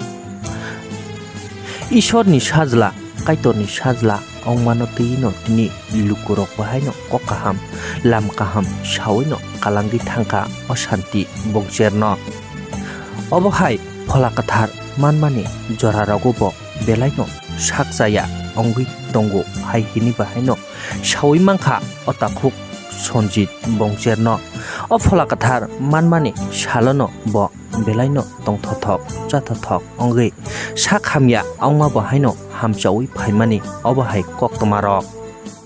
Ishorni sajla, Kaitorni sajla wngmano twino tini lukurok bahaino kok kaham, lam kaham sawino kalangwi thangkha o Santi Bongcherno. Obo hai Phola Kwthar manmani jorarogo bo belaino sak chaya wngwi tongo hai hini bahaino sawi mankha o takhuk Sonjit Bongcherno. O Phola Kwthar manmani salono bo belaino tongthothok, chathothok wngwi sak hamya wngma bo haino hamchawi phaimani obo hai koktwmarok.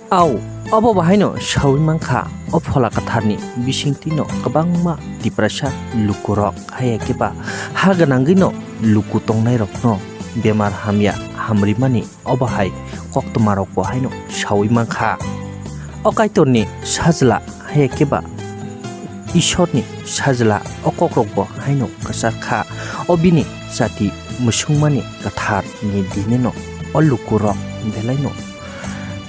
Au, obo bo haino sawi mankha, o Phola Kwtharni bisingtwino kwbangma Tiprasa lukurok, haiya khe ba ha gwnangwino luku tongnairokno bemar hamya hamrimani obo hai koktwmarokbo haino sawi mankha. O Kaitorni sajla, haiya khe ba Ishorni sajla, o kokrokbo haino kwchar kha. O bini chati mwswngmani kwtharni dinino o lukurok belaino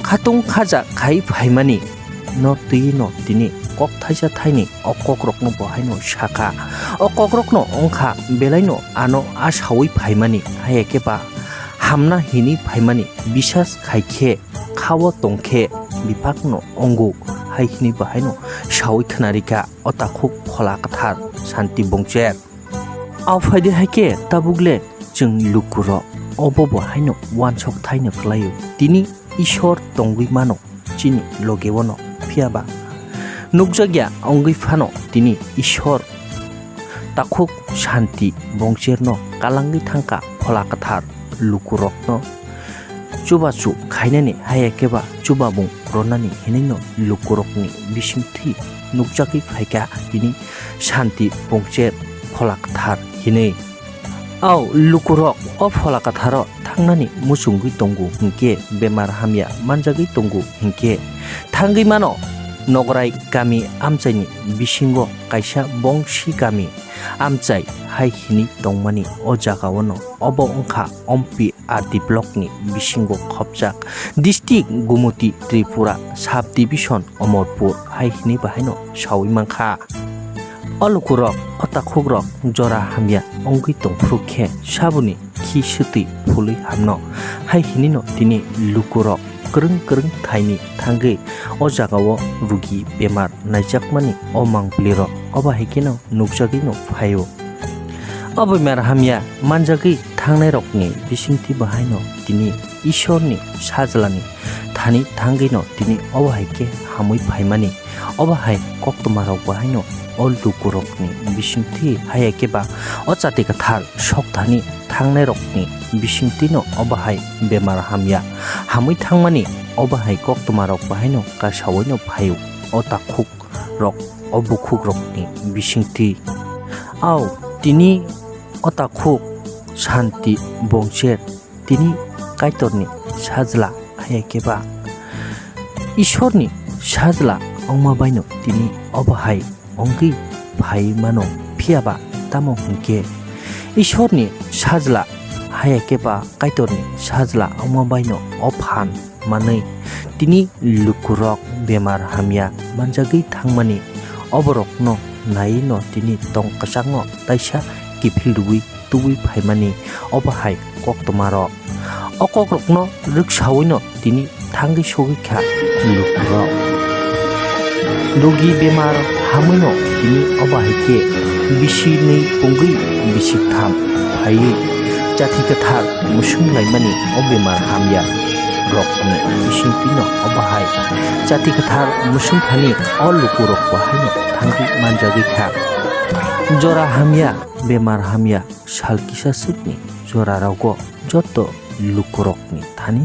khatung khaja khai phaimani no twi no tini kok thaisa thaini o kokrokno bo haino sakha. O kokrokno wngkha belaino ano a sawi phaimani, haiya khe ba hamna hini phaimani bisas khai khe khao tong khe biphakno wngo, hai hini bo haino sawi khwnarikha o takhuk Phola Kwthar Santi Bongcher. Au phaidi hai khe tabuk le chwng lukurok obo bo haino uansuk thaino kwlaio. Tini Ishwar tongwi mano chini logeo no, phiya ba nukjakya wngwi phano tini Ishwar takhuk Santi Bongcher no kalangwi thangkha Phola Kwthar lukurokno chubachu khainani, haiya khe ba chubabung ronani hinwi no lukurokni bisingtwi nukjagwi phaikha tini Santi Bongcher Phola Kwthar hinwi. Au lukurok o Phola Kwtharo thangnani muchungwi tongo hinkhe, bemar hamya manjagwi tongo hinkhe, thangwi mano Nograi kami amchaini bisingo kaisa Bongsi kami amchai hai hinwi tongmani o jagao no. Obo wngkha Ompi R D block ni bisingo khopjak district Gumoti Tripura sub division Omorpur hai hinwi bahaino sawi mankha. O lukurok, o takhukrok jora hamya wngwi tongphuru khe saboni khi swtwi phulwi hamno hai hinwino tini lukurok kwrwng kwrwng thaini thangwi o jagao rugi bemar naijakmani o mangpilirok obo hai kheno nukjagwino phaio. O bemar hamya manjagwi thangnairokni bisingtwi bahaino tini Ishwarni sajlani thani thangwino tini obo hai khe hamwi phaimani, obo hai koktwmarok bahaino o lukurokni bisingtwi, haiya khe ba o chati kwthar sokthani thangnairokni bisingtwino obo hai bemar hamya hamwi thangmani, obo hai koktwmarok bahaino kasawino phaio. O takhuk rok o bukhukrokni bisingtwi. Ao, tini o takhuk Santi Bongcher tini Kaitorni sajla, haya khe ba Ishorni sajla wngma baino tini obo hai wngwi phai mano. Phiya ba tamo hwn khe Ishorni sajla, haya khe ba Kaitorni sajla wngma baino o phan manwi tini lukurok bemar hamya manjagwi thangmani, oborokno naiwi'-no tini tong kwchangno taisa kiphil rwui tubui phaimani, obo hai koktwmarok. O kokrokno rwksaui'-no tini thangwi sogwi kha lukurok. Rogi bemar hamwi'-no tini obo hai khe bisi nwi pungwi bisi tham phaiwi chati kwthar musung laimani o bemar hamya rokni bisingtwi'-no obo hai chati kwthar musung thani o lukurok bahaino thangwi manjagwi kha. Jora hamya, bemar hamya, sal kisa swkni jorarogo joto lukurokni thani